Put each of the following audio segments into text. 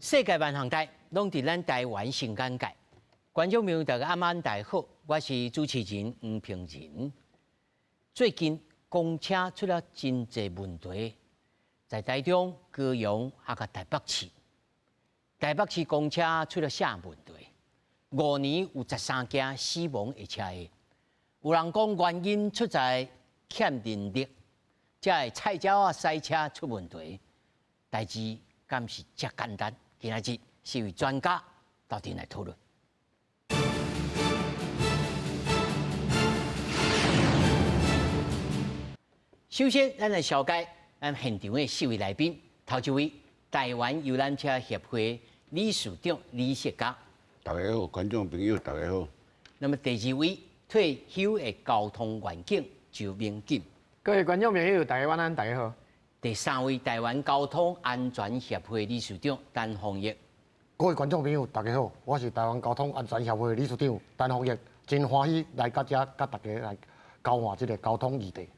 世界萬項代，攏佇咱台灣新簡介。觀眾朋友大家暗暗大家好，我是主持人黃平仁。最近公車出了真濟問題，在台中、高雄抑佮台北市，台北市公車出了啥問題？5年有13件死亡的車禍，有人講原因出在欠人力，才會菜鳥仔駛車出問題。代誌敢是遮簡單？今仔日四位專家鬥陣來討論。首先，咱來紹介咱現場的四位來賓。頭一位，台灣遊覽車協會理事長李世嘉。大家好，觀眾朋友大家好。那麼第二位，退休的交通員警周明錦。各位觀眾朋友大家晚安，大家好。第三位，台灣交通安全協會理事長陳鳳玉。各位觀眾朋友大家好，我是台灣交通安全協會理事長陳鳳玉，真歡喜來到遮，佮大家來交換這个交通議題。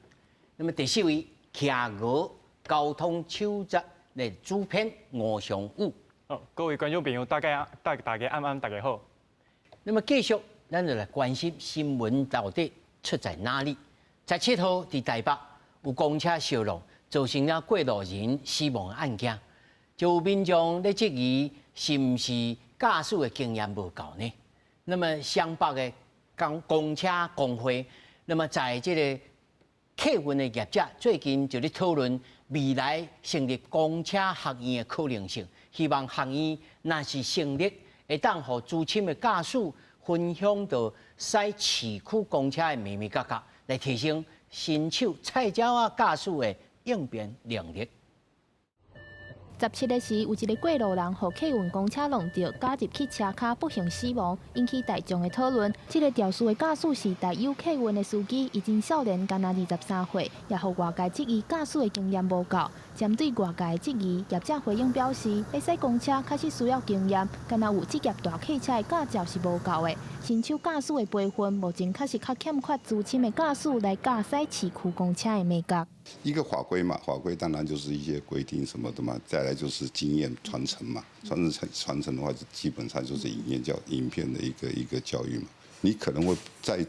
那麼第四位，騎鵝交通守則的主編吳尚武。哦，各位觀眾朋友，大家大大家暗暗大家好。那麼繼續，咱就來關心新聞到底出在哪裡？17號佇台北有公車相撞，造成了過路人死亡的案件，就有民眾咧質疑是毋是駕駛的經驗無夠呢？那麼雙北的公公車工會，那麼在這个客運的業者最近就咧討論未來成立公車學院的可能性，希望學院若是成立，會當予資深的駕駛分享著駛市區公車的眉眉角角，來提升新手菜鳥仔駕駛的應變能力。17日時，有一个過路人予客運公車撞著，絞入去車跤，不幸死亡，引起大眾的討論。這个肇事的駕駛是台有客運的司機，伊真少年，干焦23歲，也予外界質疑駕駛的經驗無夠。針對外界的質疑，業者回應表示，咧駛公車確實需要經驗，干焦有職業大客車的駕照是無夠的。新手駕駛的培訓目前確實較欠缺資深的駕駛來駕駛市區公車的眉角。一個法規嘛，法規當然就是一些規定什麼的嘛，再來就是經驗傳承嘛，傳承傳承的話，基本上就是影片的一個一個教育嘛。你可能會在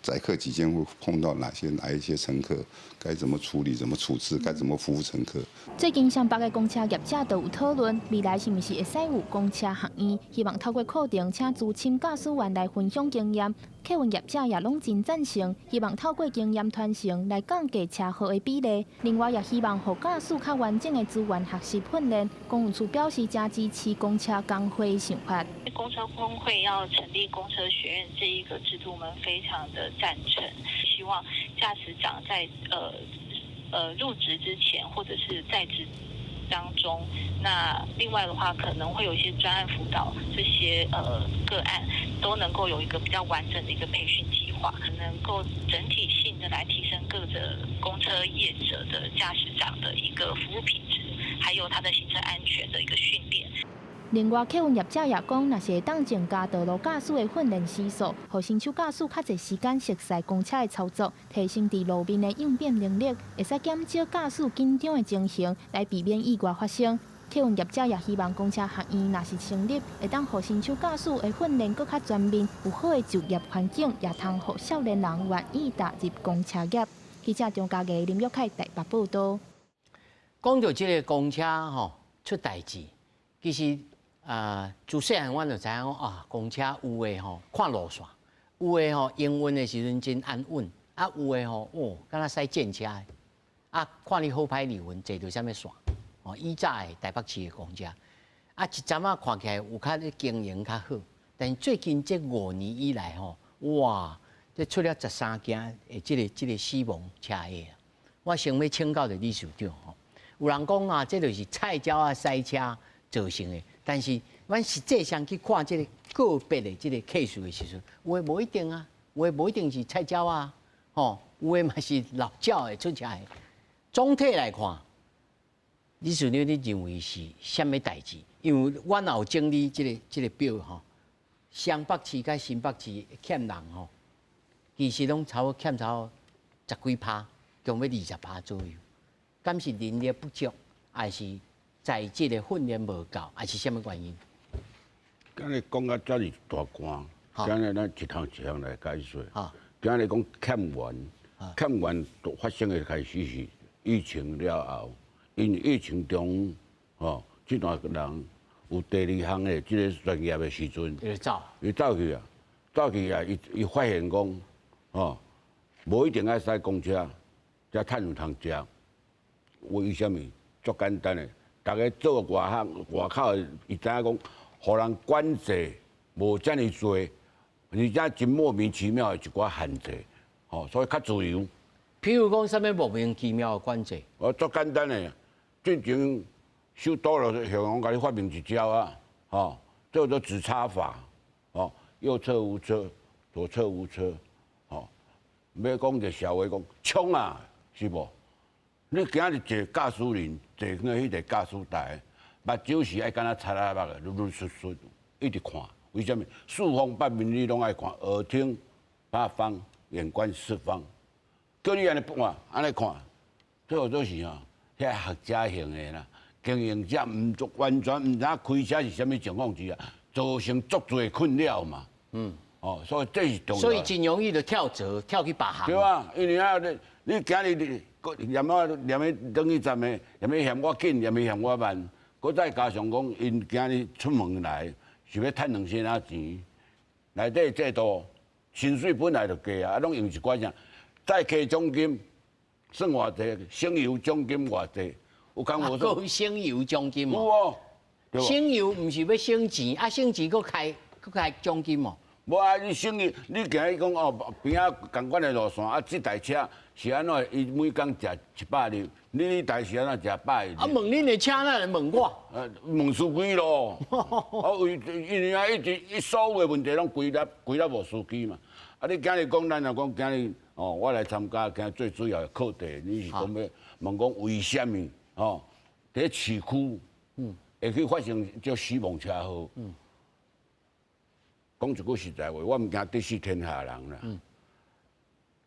載客期間會碰到哪些哪一些乘客，該怎麼處理，怎麼處置，該怎麼服務乘客。最近雙北的公車業者都有討論，未來是毋是會使有公車學院，希望透過課程請資深駕駛員來分享經驗。客運業者也攏真贊成，希望透過經驗傳承來降低車禍的比例。另外，也希望予駕駛較完整的資源學習訓練。公務處表示誠支持公車工會的想法。公車工會要成立公車學院這一個制度，我們非常的贊成。希望駕駛長在入職之前，或者是在職當中，那另外的話可能會有一些專案輔導，這些個案都能夠有一個比較完整的一個培訓計劃，能夠整體性的來提升各個公車業者的駕駛長的一個服務品質，還有他的行車安全的一個訓練。另外，客運業者也講，若是會當增加道路駕駛的訓練時數，予新手駕駛較濟時間熟悉公車的操作，提升佇路面的應變能力，會使減少駕駛緊張的情形，來避免意外發生。客運業者也希望公車學院若是成立，會當予新手駕駛的訓練閣較全面，有好的就業環境，也通予少年人願意踏入公車業。記者張家藝、林玉凱台北報道。講著這个公車吼出代誌，其實啊，自細漢阮就知影講啊，公車有的吼看路線，有的吼營運的時陣真安穩，啊有的吼哦，敢若駛戰車的，啊看你好歹離穩坐著啥物線，哦以早的台北市的公車，啊一陣仔看起來有較咧經營較好，但是最近這5年以來吼，哇，這出了13件的這个死亡車禍啊！我想欲請教著理事長吼，有人講啊，這就是菜鳥仔駛車造成的，但是阮實際上去看這个個別的這个 case 的時陣，有的無一定啊，有的無一定是菜鳥啊，吼，有的嘛是老鳥會出車的。總體來看，理事長你認為是啥物代誌？因為阮也有整理這个表吼，雙北市佮新北市欠人吼，其實攏差不多欠差不多十幾趴，將欲20趴左右。敢是人力不足，還是在職的訓練無夠，還是啥物原因？今日講甲遮爾大段，今日咱一項一項來解說。今日講欠員，欠員發生的開始是疫情了後，因為疫情中，吼，這段人有第二項的這个專業的時陣，伊就走，伊走去啊，走去啊，伊伊發現講，吼，無一定愛駛公車，才趁有通食。為啥物？足簡單的，逐家做外行外口的，伊知影講，予人管制無遮爾濟，而且真莫名其妙的一寡限制，吼，所以較自由。譬如講，啥物莫名其妙的管制？哦，足簡單的，進前首都了，向陽共你發明一招啊，吼，叫做指差法，吼，右側無車，左側無車，吼，欲講一个笑話講，衝啊，是無？你今日坐駕駛人坐那彼个駕駛台，目睭是愛敢若賊仔目的，密密實實一直看。為啥物？四方八面你攏愛看，耳聽八方，眼觀四方。叫你按呢看，按呢看，這個就是吼，遐學者型的啦，經營者毋足完全毋知影開車是啥物情況之下，造成足濟困擾嘛。哦，所以這是重要。所以真容易就跳槽，跳去別行。對啊，因為啊，你你今日你嫌我嫌伊轉去站的，嫌伊嫌我緊，嫌伊嫌我慢，閣再加上講，𪜶今日出門來是欲趁兩仙仔錢，內底制度薪水本來就低啊，啊，攏用一寡啥載客獎金算偌濟，省油獎金偌濟，有講無？閣有省油獎金有哦。省油毋是欲省錢，啊省錢閣開閣開獎金哦。無啊！你省油，你今日講哦，邊仔仝款的路線啊，這台車是按怎？伊每工食100粒，你彼台是按怎食100粒？啊，問恁的車，哪會問我？問司機咯。啊，為因為啊，一直伊所有的問題攏歸納歸納予司機嘛。啊，你今日講咱若講今日哦，我來參加今日最主要的課題，你是講欲問講為啥物哦？佇市區會去發生這死亡車禍？講一句實在話，我毋驚得失天下人啦。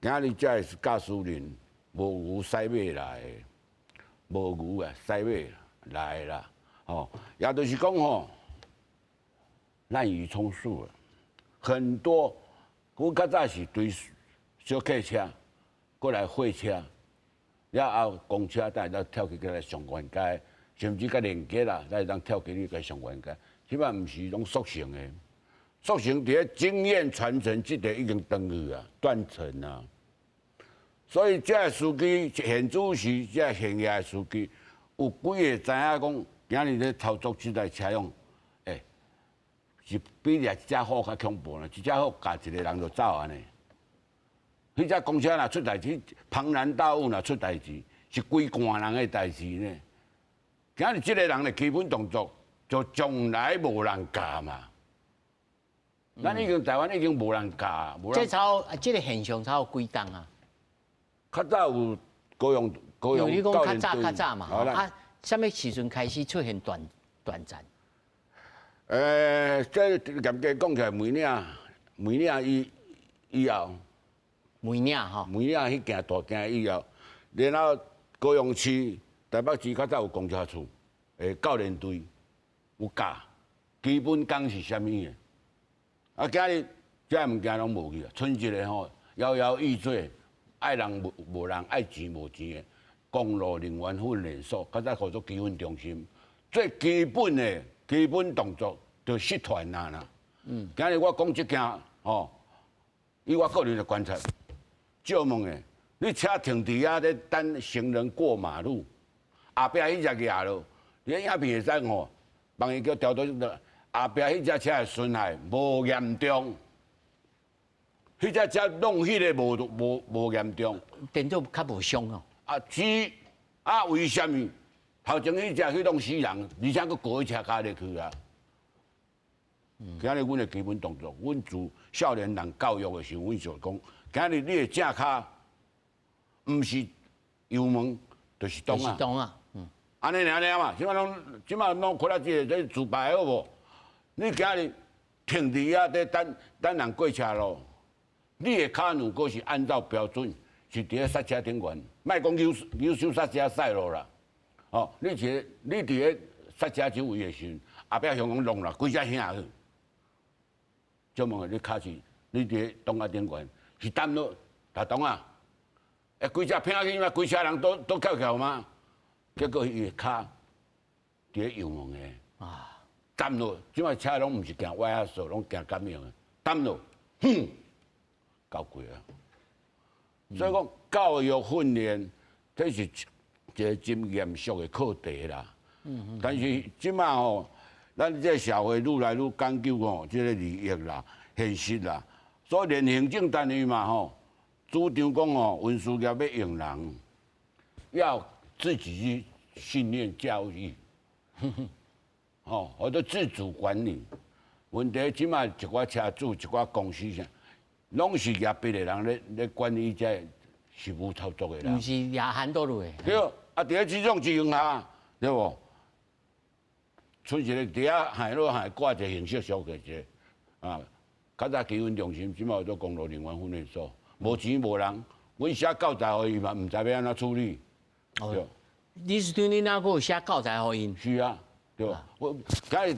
今日這个是駕駛人無牛駛馬來的，無牛啊駛馬來的啦。吼，也就是講吼，濫竽充數啊，很多阮較早是對小客車過來貨車，了後公車等下跳起來上懸街，甚至佮連結啦，才會當跳起去共上懸街。這擺毋是攏速成的。速成佇咧經驗傳承，這個已經斷去啊，斷層啊。所以這个司機現主時這个現役的司機，有幾个知影講，今日咧操作這台車輛，欸，是比掠一隻虎較恐怖呢。一隻虎咬一个人就走按呢。彼隻公車若出代誌，龐然大物若出代誌，是規罐人的代誌呢。今日這个人的基本動作，就從來無人教嘛。咱已經台灣已經無人教，無人。這超這个現象超有幾冬啊？較早有高雄高雄。你講較早較早嘛？啊，啥物時陣開始出現斷斷層？這嚴格講起來，梅嶺梅嶺以以後，梅嶺吼，梅嶺彼件大件以後，然後高雄市、台北市較早有公車處，教練隊有教基本功是啥物的。啊！今日這个物件攏無去啊，賰一个吼搖搖欲墜，愛人無無人，愛錢無錢的公路人員訓練所，較早叫做基訓中心，最基本的基本動作就失傳啊啦。今日我講這件吼，以我個人的觀察，借問的，你車停佇遐咧等行人過馬路，後壁彼隻蜈囉，你影片會使吼，幫伊叫調到。後壁彼隻車的損害無嚴重，彼隻車弄彼个無無無嚴重，電腦較無傷哦。啊是啊，為啥物頭前彼隻去弄死人，而且閣過去車跤入去啊？今日阮的基本動作，阮自少年人教育的時候，阮就講，今日你的正跤，毋是油門，就是擋啊。擋啊，嗯。按呢爾爾嘛，這擺攏這擺攏看了這個這自排好無？你今日停佇遐咧等等人過車路，你的跤如果是按照標準，是佇咧剎車頂懸，莫講扭扭手剎車駛落啦。哦，你一個你佇咧剎車這位的時陣，後壁向講弄啦，規只響去。就問你卡是，你佇擋仔頂懸是擔落，大擋啊！欸，規只拼去嘛，規車人都都翹翹嗎？結果伊的跤佇咧油門的啊，擔落，這擺車攏毋是行歪仔數，攏行感應的，擔落，哼，交過啊！所以講教育訓練，這是一個真嚴肅的課題啦。但是這擺吼，咱這個社會愈來愈講究吼，這個利益啦、現實啦，所以連行政單位嘛吼，主張講吼，運輸業欲用人，要自己去訓練教育，吼，或者自主管理。問題這擺一寡車主、一寡公司啥，攏是業別的人咧咧管理這實務操作的啦。毋是也很多路的。對，啊，佇咧這種情形下，對無？賰一个佇遐海路海掛一個形式小個一個，啊，較早基訓中心，這擺有做公路人員訓練所，無錢無人，阮寫教材予伊嘛，毋知欲按怎處理。對。理事長，你哪閣有寫教材予𪜶？是啊，對。我今日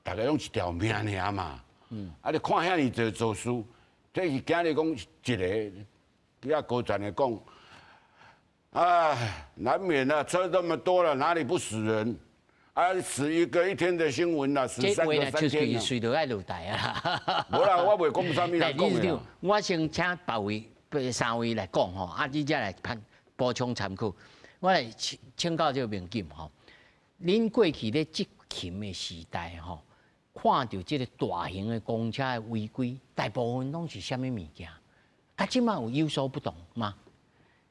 大家攏一條命爾嘛。啊，你看遐爾濟做事，這是今日講一個，較高層的講，唉，難免啊，車這麼多了，哪裡不死人？啊，死一個一天的新聞啦，死三個三天。這話隨就愛落台啊！無啦，我袂講啥物來講。我先請別位、三位來講吼，啊，你才來判補充參考。我來請請教這個民警吼，恁過去咧執勤的時代吼，看著這個大型的公車的違規，大部分攏是啥物物件？啊，這擺有有所不同嗎？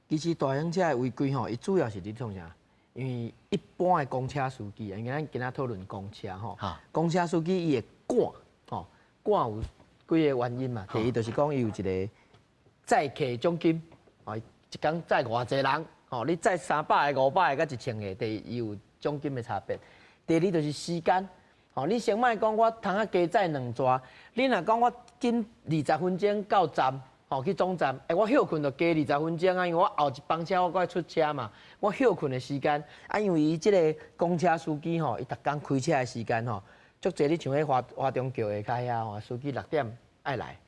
其實大型車的違規吼，伊主要是佇創啥？因為一般的公車司機，因為咱今仔討論公車吼，公車司機伊會趕吼，趕有幾個原因嘛。第一就是講伊有一個載客獎金，哦，一工載偌濟人，吼，你載300個、500個佮1000個，第一伊有獎金的差別。第二就是時間，吼，你先莫講我通啊加載兩逝，你若講我緊20分鐘到站。吼，去總站，欸，我歇睏就加20分鐘啊，因為我後一班車我閣愛出車嘛，我歇睏的時間，啊，因為伊這個公車司機吼，伊逐工開車的時間吼，足濟你像彼華華中橋下跤遐吼，司機6點愛來，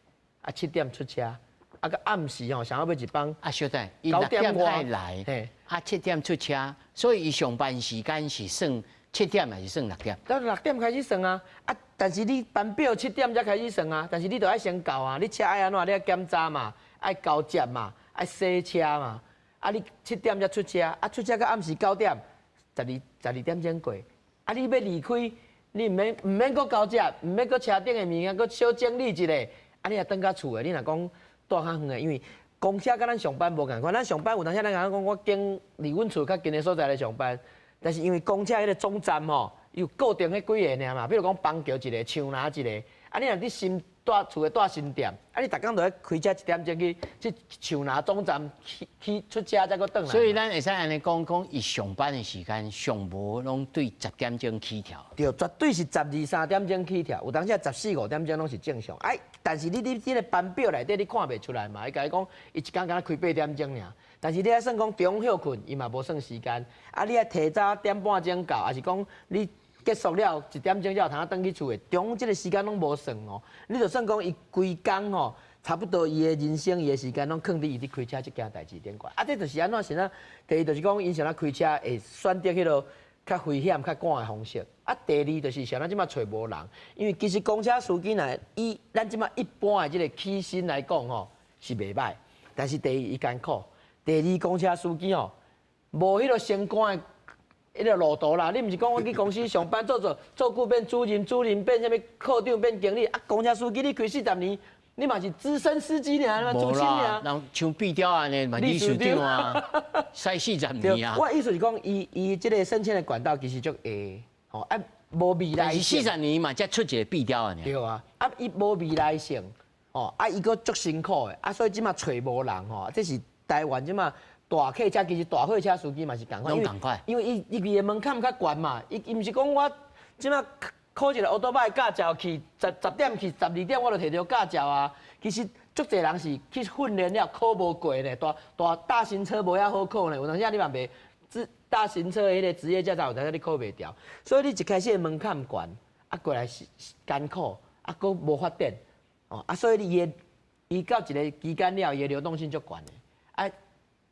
啊7點出車，啊閣暗時吼，上後尾一班，啊，小等，伊6點愛來，啊7點出車，所以伊上班時間是算七點還是算六點？到6點開始算啊，啊，但是你班表七點才開始算啊，但是你著愛先到啊，你車愛按怎？你愛檢查嘛，愛交接嘛，愛洗車嘛，啊，你七點才出車，啊，出車到暗時9點，12點鐘過，啊，你欲離開，你毋免毋免閣交接，毋免閣車頂的物件閣小整理一下，啊，你若轉到厝的，你若講蹛較遠的，因為公車佮咱上班無仝款，咱上班有當時咱講我經離阮厝較近的所在來上班。但是因為公車彼個總站吼，有固定彼幾个爾嘛，比如講板橋一個，樹林一個，啊，你若佇新蹛厝的蹛新店，啊，你逐工都愛開車1點鐘去去樹林總站去去出車才閣轉來。所以咱會使按呢講，講伊上班的時間上無攏對10點鐘起跳。對，絕對是12、3點鐘起跳，有當時14、15點鐘攏是正常。哎，但是你佇這個班表內底你看袂出來嘛？伊共你講，伊一工敢若開8點鐘爾。但是你愛算講中午歇睏，伊嘛無算時間。啊，你愛提早點半鐘到，還是講你結束了1點鐘才有通轉去厝的？中午這個時間攏無算哦。你就算講伊規工吼，差不多伊的人生伊的時間攏囥佇伊佇開車這件代誌頂懸。啊，這就是按怎是呢？第一就是講，𪜶啥開車會選擇彼個較危險、較趕的方式。啊，第二就是啥？咱這擺揣無人，因為其實公車司機若以咱這擺一般的這個起薪來講吼，是袂䆀。但是第一伊艱苦。第二，公車司機吼，無彼個升官的彼個路途啦。你毋是講我去公司上班做做做久變主任，主任變啥物科長變經理啊？公車司機你開40年，你嘛是資深司機爾，資深爾。人像變調按呢，嘛理事長啊，駛40年啊。我意思是講，伊伊這個升遷的管道其實足下，吼啊，無未來性。40年嘛，才出一個變調按呢。對啊，啊，伊無未來性，吼啊，伊閣足辛苦的，啊，所以這馬揣無人吼，這是。台灣這馬大客車其實大貨車司機嘛是仝款，因為伊伊伊的門檻較懸嘛，伊伊毋是講我這馬考一個歐多擺駕照去十點去12點我就提著駕照啊。其實足濟人是去訓練了考無過呢，大大大型車無遐好考呢，有當時你嘛袂自大型車的彼個職業駕照有當時你考袂著，所以你一開始的門檻懸，啊過來是艱苦，啊閣無發展，哦啊所以你伊的伊到一個期間了，伊的流動性足懸的，啊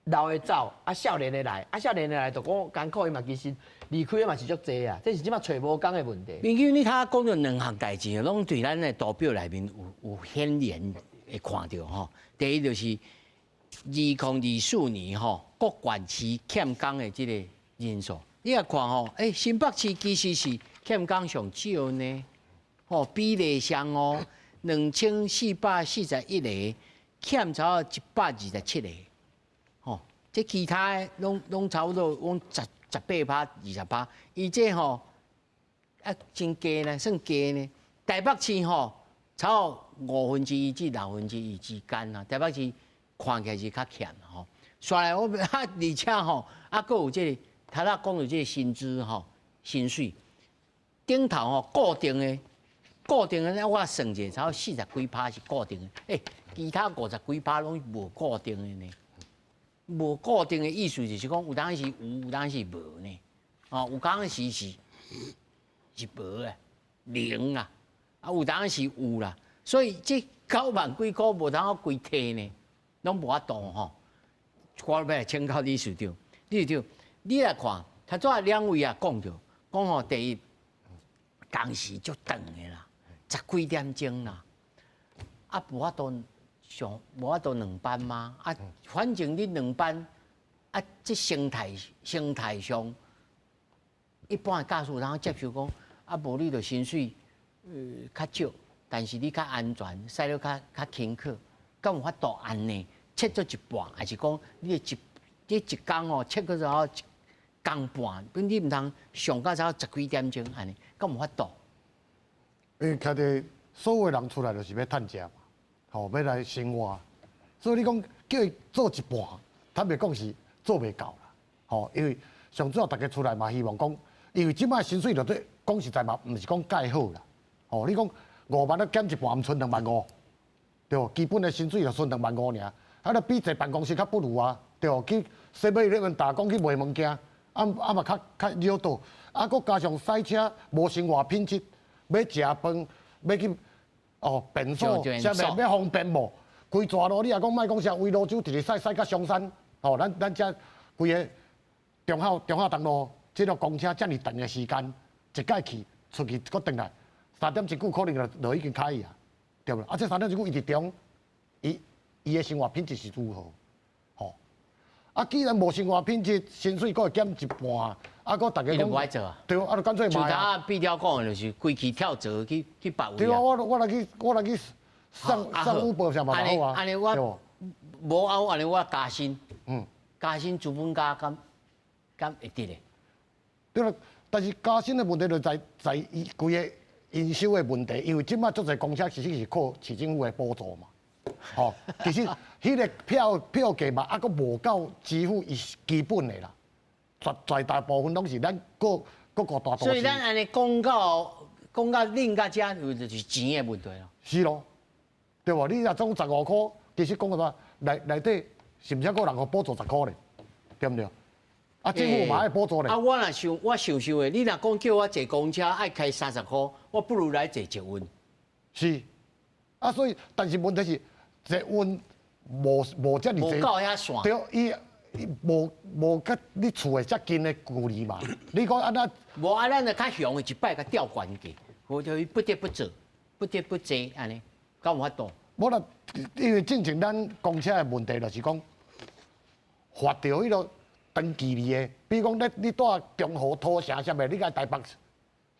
老的走，啊少年的來，啊少年的來就講艱苦，伊嘛其實離開的嘛是足濟啊，這是這馬揣無仝的問題。明你頭講著兩項代誌，攏對咱的圖表內面有顯然會看著吼。第一就是2024年吼，各縣市欠工的這個人數，你若看吼，新北市其實是欠工上少呢，吼比例上哦，2441個，欠差不多127個，吼，這其他的攏差不多往18%、20%，伊這吼啊真低呢，算低呢。台北市吼，差不多1/5至1/6之間啊，台北市看起來是較欠吼。煞來我啊，而且吼，啊，閣有這個，頭仔講著這個薪資吼，薪水頂頭吼固定的，固定的，我算者差不多40幾趴是固定的，其他50幾趴攏無固定的呢。無固定的意思就是講，有當時有，有當時無呢。哦，有當時是無的，零啊，啊有當時有啦。所以這9萬幾箍無通規提呢，攏無法度吼。我欲來請教理事長，理事長，你來看，頭拄仔兩位也講著，講吼第一，工時足長的啦，十幾點鐘啦，啊無法度上，無法度兩班嗎？啊，反正你兩班，啊，這生態上，一般的駕駛有通接受講，啊，無你就薪水較少，但是你較安全，駛了較輕巧，敢有法度按呢？切做一半，還是講你一工吼切個做一工半，本你毋通上到差十幾點鐘按呢，敢有法度？因為徛佇所有人出來就是欲趁食嘛，吼，欲來生活，所以你講叫伊做一半，坦白講是做袂到啦，吼，因為上主要大家出來嘛，希望講，因為這擺薪水就對，講實在嘛，毋是講蓋好啦，吼，你講5萬啊減一半，毋賰2萬5，對無？基本的薪水就賰2萬5爾，啊，你比坐辦公室較不如啊，對無？去7-Eleven打工去賣物件，啊啊嘛較較惹倒，啊，閣加上駛車無生活品質，欲食飯，欲去哦便所，啥物欲方便無？規逝路你若講莫講啥，為蘆洲直直駛駛到松山，吼，咱遮規个忠孝東路，這個公車遮爾長的時間，一擺去出去，閣轉來，3點一久可能就已經開去啊，對無？啊，這3點一久伊佇中，伊的生活品質是如何？吼，啊，既然無生活品質，薪水閣會減一半，啊，閣大家講，無愛做啊？對，啊，就乾脆賣啊。就頭仔講的就是規氣跳槽去別位。對啊，我來去上 Uber 上嘛好啊。按呢我無啊，按呢我加薪，加薪資本家敢會得咧？對啦，但是加薪的問題就在伊規个營收的問題，因為這擺足濟公車其實是靠市政府的補助嘛。吼，其實彼個票價嘛，猶閣無夠支付伊基本的啦，絕大部分攏是咱各個大都市。所以咱按呢講到恁到遮，就是錢的問題咯。是咯，對無？你若總15箍，其實講個話，內底是毋是閣有人予補助10箍咧？對毋對？啊，政府嘛愛補助咧。啊，我若想，我想想的，你若講叫我坐公車愛開30箍，我不如來坐捷運。是，啊，所以，但是問題是，捷運無遮爾濟，無夠遐線。對，伊無佮你厝的遮近的距離嘛。你講按怎？無啊，咱就較雄的一擺共吊懸過，無就不得不做，不得不坐按呢，敢有法度？無啦，因為進前咱公車的問題就是講，罰著彼個長距離的，比如講你蹛中和土城啥物，你來台北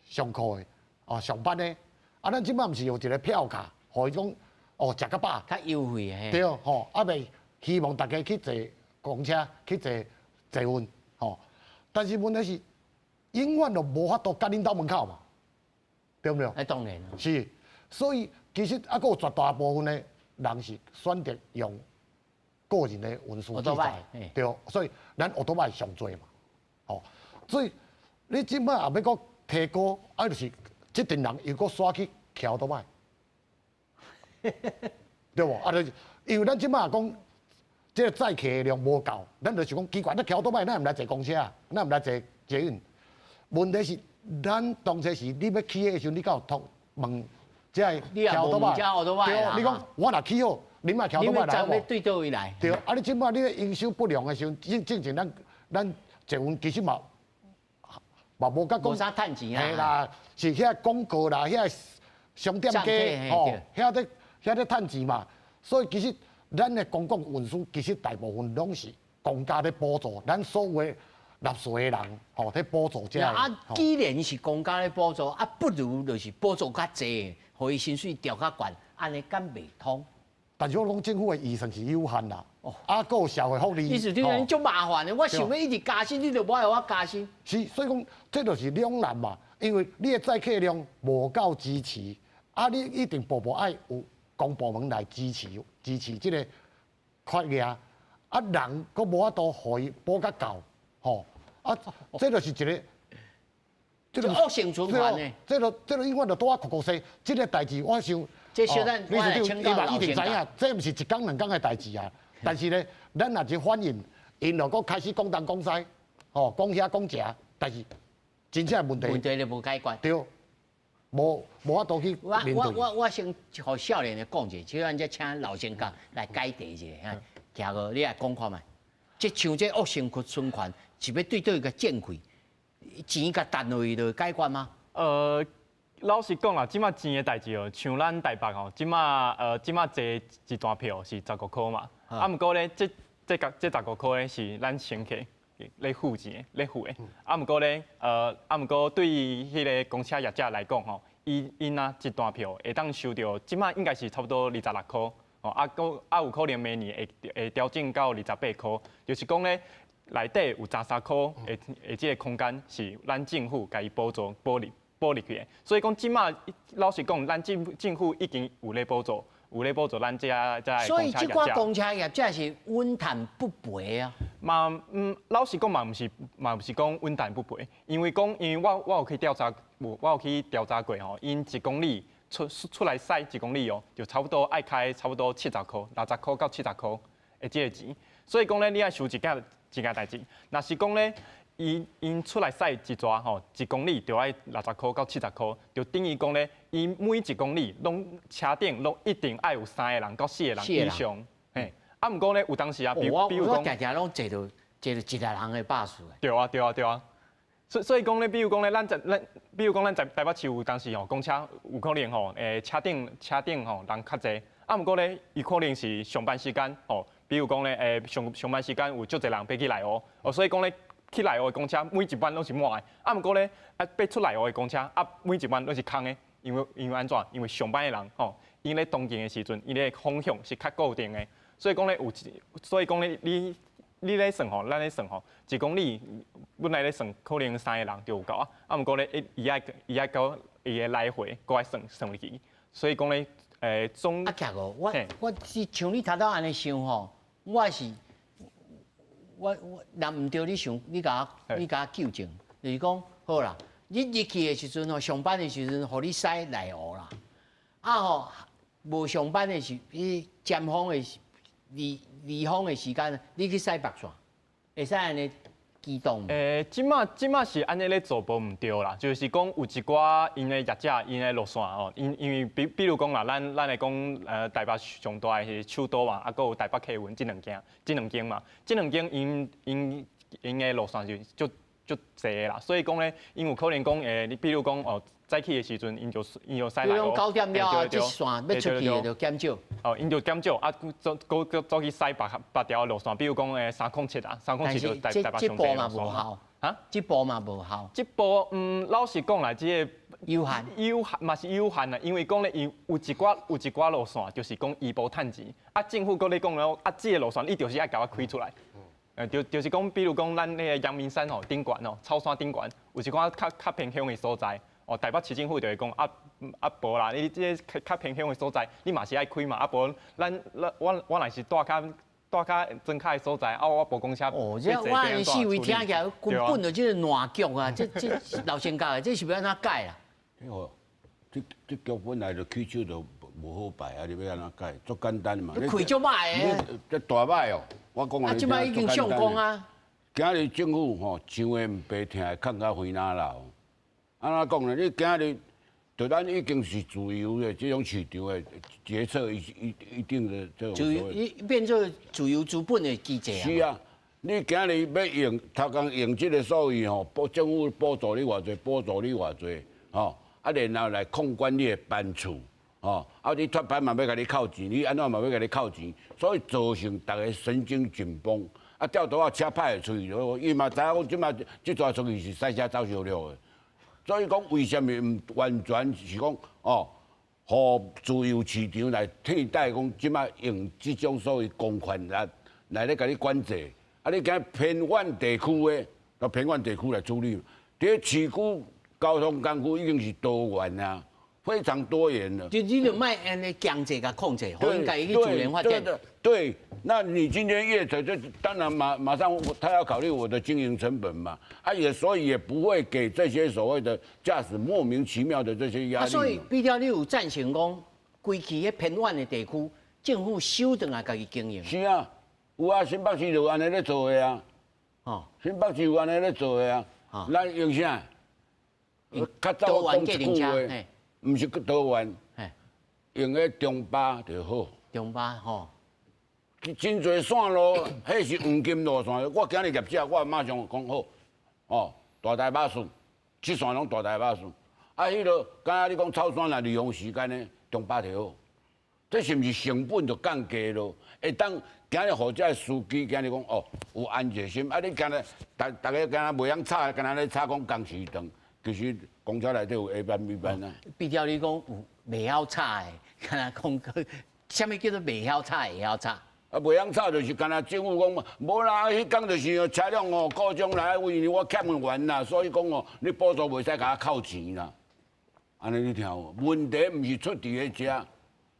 上課的，哦上班的，啊，咱這擺毋是有一個票卡，予伊講。哦，食較飽，較優惠的。對，吼，啊袂希望大家去坐公車，去坐捷運，吼。但是問題是，永遠都無法度佮恁兜門口嘛，對毋對？啊，當然。是，所以其實猶閣有絕大部分的人是選擇用個人的運輸器材，對，所以咱歐多拜上濟嘛，吼。所以你這擺也欲閣提高，啊，就是這陣人又閣煞去騎歐多拜。對無？啊，就是因為咱這擺講，這個載客的量無夠，咱就想講奇怪，咱騎歐多擺，咱毋來坐公車，咱毋來坐捷運。問題是，咱當初時你欲起的時陣，你敢有通問這個騎歐多擺？對，你講我若起好，你莫騎歐多擺來好無？對佗位來？對，啊！你這擺你營收不良的時陣，進前咱捷運其實嘛無甲講。無啥趁錢啊！嘿啦，是遐廣告啦，遐商店街吼，遐咧趁錢嘛。所以其實咱的公共運輸其實大部分攏是公家咧補助，咱所有納稅的人吼咧補助這。啊，既然是公家咧補助，啊，不如就是補助較濟，予伊薪水調較懸，按呢敢袂通？但是我講政府的預算是有限啦，啊，閣有社會福利。意思就是足麻煩的，我想欲一直加薪，你就無愛予我加薪。是，所以講這就是兩難嘛，因為你的載客量無夠支持，啊，你一定步步愛有公部門來支持這個決議，啊，人閣無法度予伊補較夠，吼，啊，這就是一個，這個惡性循環的。這個永遠就拄仔哭哭說，這個代誌我想。這小等理事長，伊嘛一定知影，這毋是一工兩工的代誌啊。但是呢，咱若是反應，𪜶就閣開始講東講西，吼，講遐講遮，但是真正問題問題就無解決。對，無法度去面對。我先予少年的講者，小咱才請老專家來解答一下。徛哥，你來講看覓？這像這惡性循環，是欲對佗位共剪開，錢共擲落去就解決嗎？老實講啦，這馬錢的代誌哦，像咱台北吼，這馬坐一段票是十五箍嘛，啊，毋過咧，這15箍咧是咱乘客咧付錢的，咧付的。啊，毋過咧，啊，毋過對於彼个公車業者來講吼，𪜶啊一段票會當收著，這馬應該是差不多26箍，吼，啊，閣啊有可能明年會調整到28箍，就是講咧，內底有13箍的這个空間是咱政府共伊補助補入去的，所以講這馬老實講，咱政府已經有咧補助，有咧補助咱這遮所以這寡公車業者是穩賺不賠啊。嘛，老實講嘛，毋是講穩賺不賠，因為講，因為我有去調查過吼，𪜶一公里出來駛一公里哦，就差不多愛開差不多七十箍，60箍到70箍的這个錢。所以講咧，你愛想一件代誌，若是講咧，𪜶出來駛一逝吼，一公里就愛60箍到70箍，就等於講咧，伊每一公里攏車頂攏一定愛有三個人到四個人以上，嘿。啊，毋過咧，有當時啊，比如講，我定定攏坐著一個人的巴士。對啊，對啊，對啊。所以講咧，比如講咧，咱比如講咱在台北市有當時吼，公車有可能吼，車頂吼人較濟，啊，毋過咧，伊可能是上班時間吼，比如講咧，上班時間有足濟人欲去內湖，哦，所以講咧，去內湖的公車每一班攏是滿的，啊，毋過咧，啊，欲出內湖的公車，啊，每一班攏是空的，因為按怎？因為上班的人吼，𪜶咧通勤的時陣，𪜶咧方向是較固定的，所以講咧，你咧算吼，咱咧算吼，一公里本來咧算可能三個人就有夠啊，啊，毋過咧，伊愛閣伊的來回閣愛算入去，所以講咧，總啊，徛哥，我是像你頭拄按呢想吼，我是。我若毋對，你想你共我糾正，就是講好啦，你入去的時陣吼，上班的時陣，予你駛內湖啦，啊吼，無上班的時，你尖峰的時、離峰的時間，你去駛北線，會使按呢機動。這馬是按呢咧做無毋對啦，就是講有一寡𪜶的業者，𪜶的路線吼，因為比如講啦，咱來講，台北上大的是首都嘛，啊，閣有台北客運這兩間嘛，這兩間𪜶的路線就足濟的啦，所以講咧，𪜶有可能講，你比如講哦，早起的時陣，𪜶就駛來。比如講9點了後，這線欲出去的就減少。哦，𪜶就減少，啊，走閣走去駛別條路線，比如講307啊，三空七就台北上濟路線。哈？這步嘛無效。這步，老實講啦，這个有限，有限嘛是有限啦，因為講咧，伊有一寡路線，就是講伊無趁錢，啊，政府閣咧講了，啊，這个路線你就是愛共我開出來。就是講，比如講，咱那个陽明山吼頂懸吼，草山頂懸，有一寡較偏鄉的所在，哦，台北市政府就會講啊啊無啦，你這个較偏鄉的所在，你嘛是愛開嘛，啊無咱我若是住較莊跤的所在，啊我無公車。哦，這我按呢四圍聽起來根本就這個爛局啊！這老先教的，這是欲按怎改啦？哦，這局本來就起手就無好敗啊！你欲按怎改？足簡單嘛。你開足歹的。這大歹哦。我講啊，這擺已經上綱啊。今日政府吼上的毋白疼，崁甲回哪流。按怎講呢？你今日就咱已經是自由的這種市場的決策一定的這種。自由，變做自由資本的機制啊。是啊，你今日欲用頭工用這個所謂吼，補政府補助你偌濟，補助你偌濟，吼，啊，然後來控管你的班次，吼，啊，你脫班嘛欲共你扣錢，你按怎嘛欲共你扣錢，所以造成逐家神經緊繃。啊，吊桌仔車歹會出去，伊嘛知影講這擺這逝出去是賽車走燒了的。所以講，為啥物毋完全是講哦，予自由市場來替代講這擺用這種所謂公權力來咧共你管制？啊，你今偏遠地區的，到偏遠地區來處理。佇市區交通工具已經是多元啊，非常多元了。就你就莫按呢強制共控制，予𪜶家己去自然發展。對，那你今天業者就當然馬上他要考慮我的經營成本嘛，啊也所以也不會給這些所謂的駕駛莫名其妙的這些壓力。啊，所以比較你有贊成講，規氣彼偏遠的地區，政府收轉來家己經營。是啊，有啊，新北市就按呢咧做的啊。哦，新北市有按呢咧做的啊。哦，咱用啥？較早我講一句話，毋是去桃園，用彼中巴就好。中巴吼。真濟線路，彼是黃金路線。我今日業者，我馬上講好，哦，大台北市，這線攏大台北市。啊，彼個敢若你講草山若利用時間呢，中巴就好。這是毋是成本就降低咯？會當今日予這司機今日講哦，有安全心。啊，你今日逐逐家敢若袂曉吵，敢若咧吵講工時長，其實公車內底有 A 班 B 班啊。比較你講有袂曉吵的，敢若講，啥物叫做袂曉吵會曉吵？啊，袂曉吵就是敢若政府講，無啦，彼工就是車輛哦故障來，為我欠員啦，所以講哦，你補助袂使共我扣錢啦。按呢你聽有無？問題毋是出佇彼遮，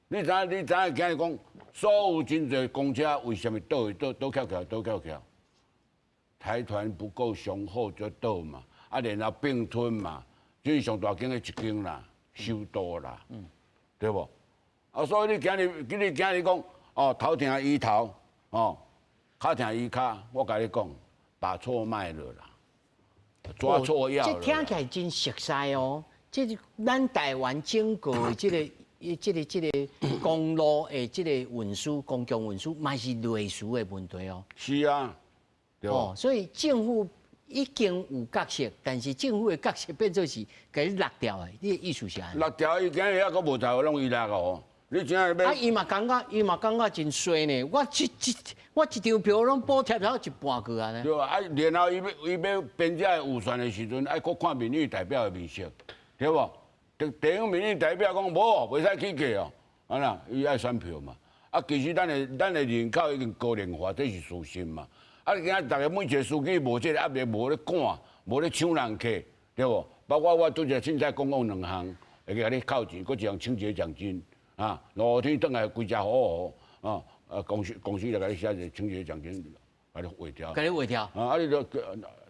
你知影？你知影今日講，所有真濟公車為啥物倒倒倒翹翹倒翹翹？財團不夠雄厚就倒嘛，啊，然後併吞嘛，這是上大間的一間啦，收多啦，對無？啊，所以你今日，你今日講。哦，頭疼醫頭，哦，跤疼醫跤，我共你講，把錯賣了啦，抓錯藥。這聽起來真熟悉哦，這是咱台灣整個的這個、這個、這個公路的這個運輸、公共運輸，嘛是類似的問題哦。是啊，對哦，所以政府已經有角色，但是政府的角色變做是共你落掉的，你的意思是按呢？落掉，伊今日猶閣無在乎，攏伊落哦。你真正欲啊！伊嘛感覺，伊嘛感覺真衰呢。我一一我一張票攏補貼了一半去啊呢。對啊，啊，然後伊欲伊欲編這個預算的時陣，愛閣看民意代表的面色，對無？地地方民意代表講無，袂使起價哦，啊啦，伊愛選票嘛。啊，其實咱的人口已經高齡化，這是事實嘛。啊，今仔逐家每一個司機無這個壓力，無咧趕，無咧搶人客，對無？包括我拄則凊彩講講兩項，會共你扣錢，閣一項清潔獎金。啊，落雨天轉來規只好好，啊，啊公司就共你寫一個清潔獎金，共你劃掉。共你劃掉。啊，你就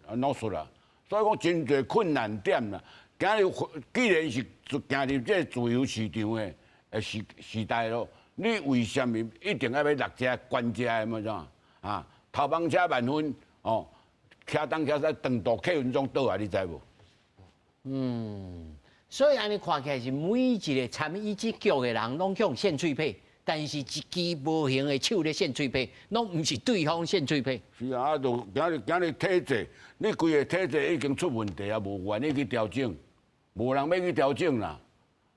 腦出啦。所以講真濟困難點啦。今日既然是行入這個自由市場的時代咯，你為啥物一定愛欲落這關這的麼怎？啊，頭班車萬分哦，車東車西長途客運總倒啊，你知無？嗯。所以按呢看起來是每一個參與這局的人，攏予人扇喙皮，但是一支無形的手咧扇喙皮，攏毋是對方扇喙皮。是啊，就今日今日體制，你規個體制已經出問題啊，無願意去調整，無人欲去調整啦，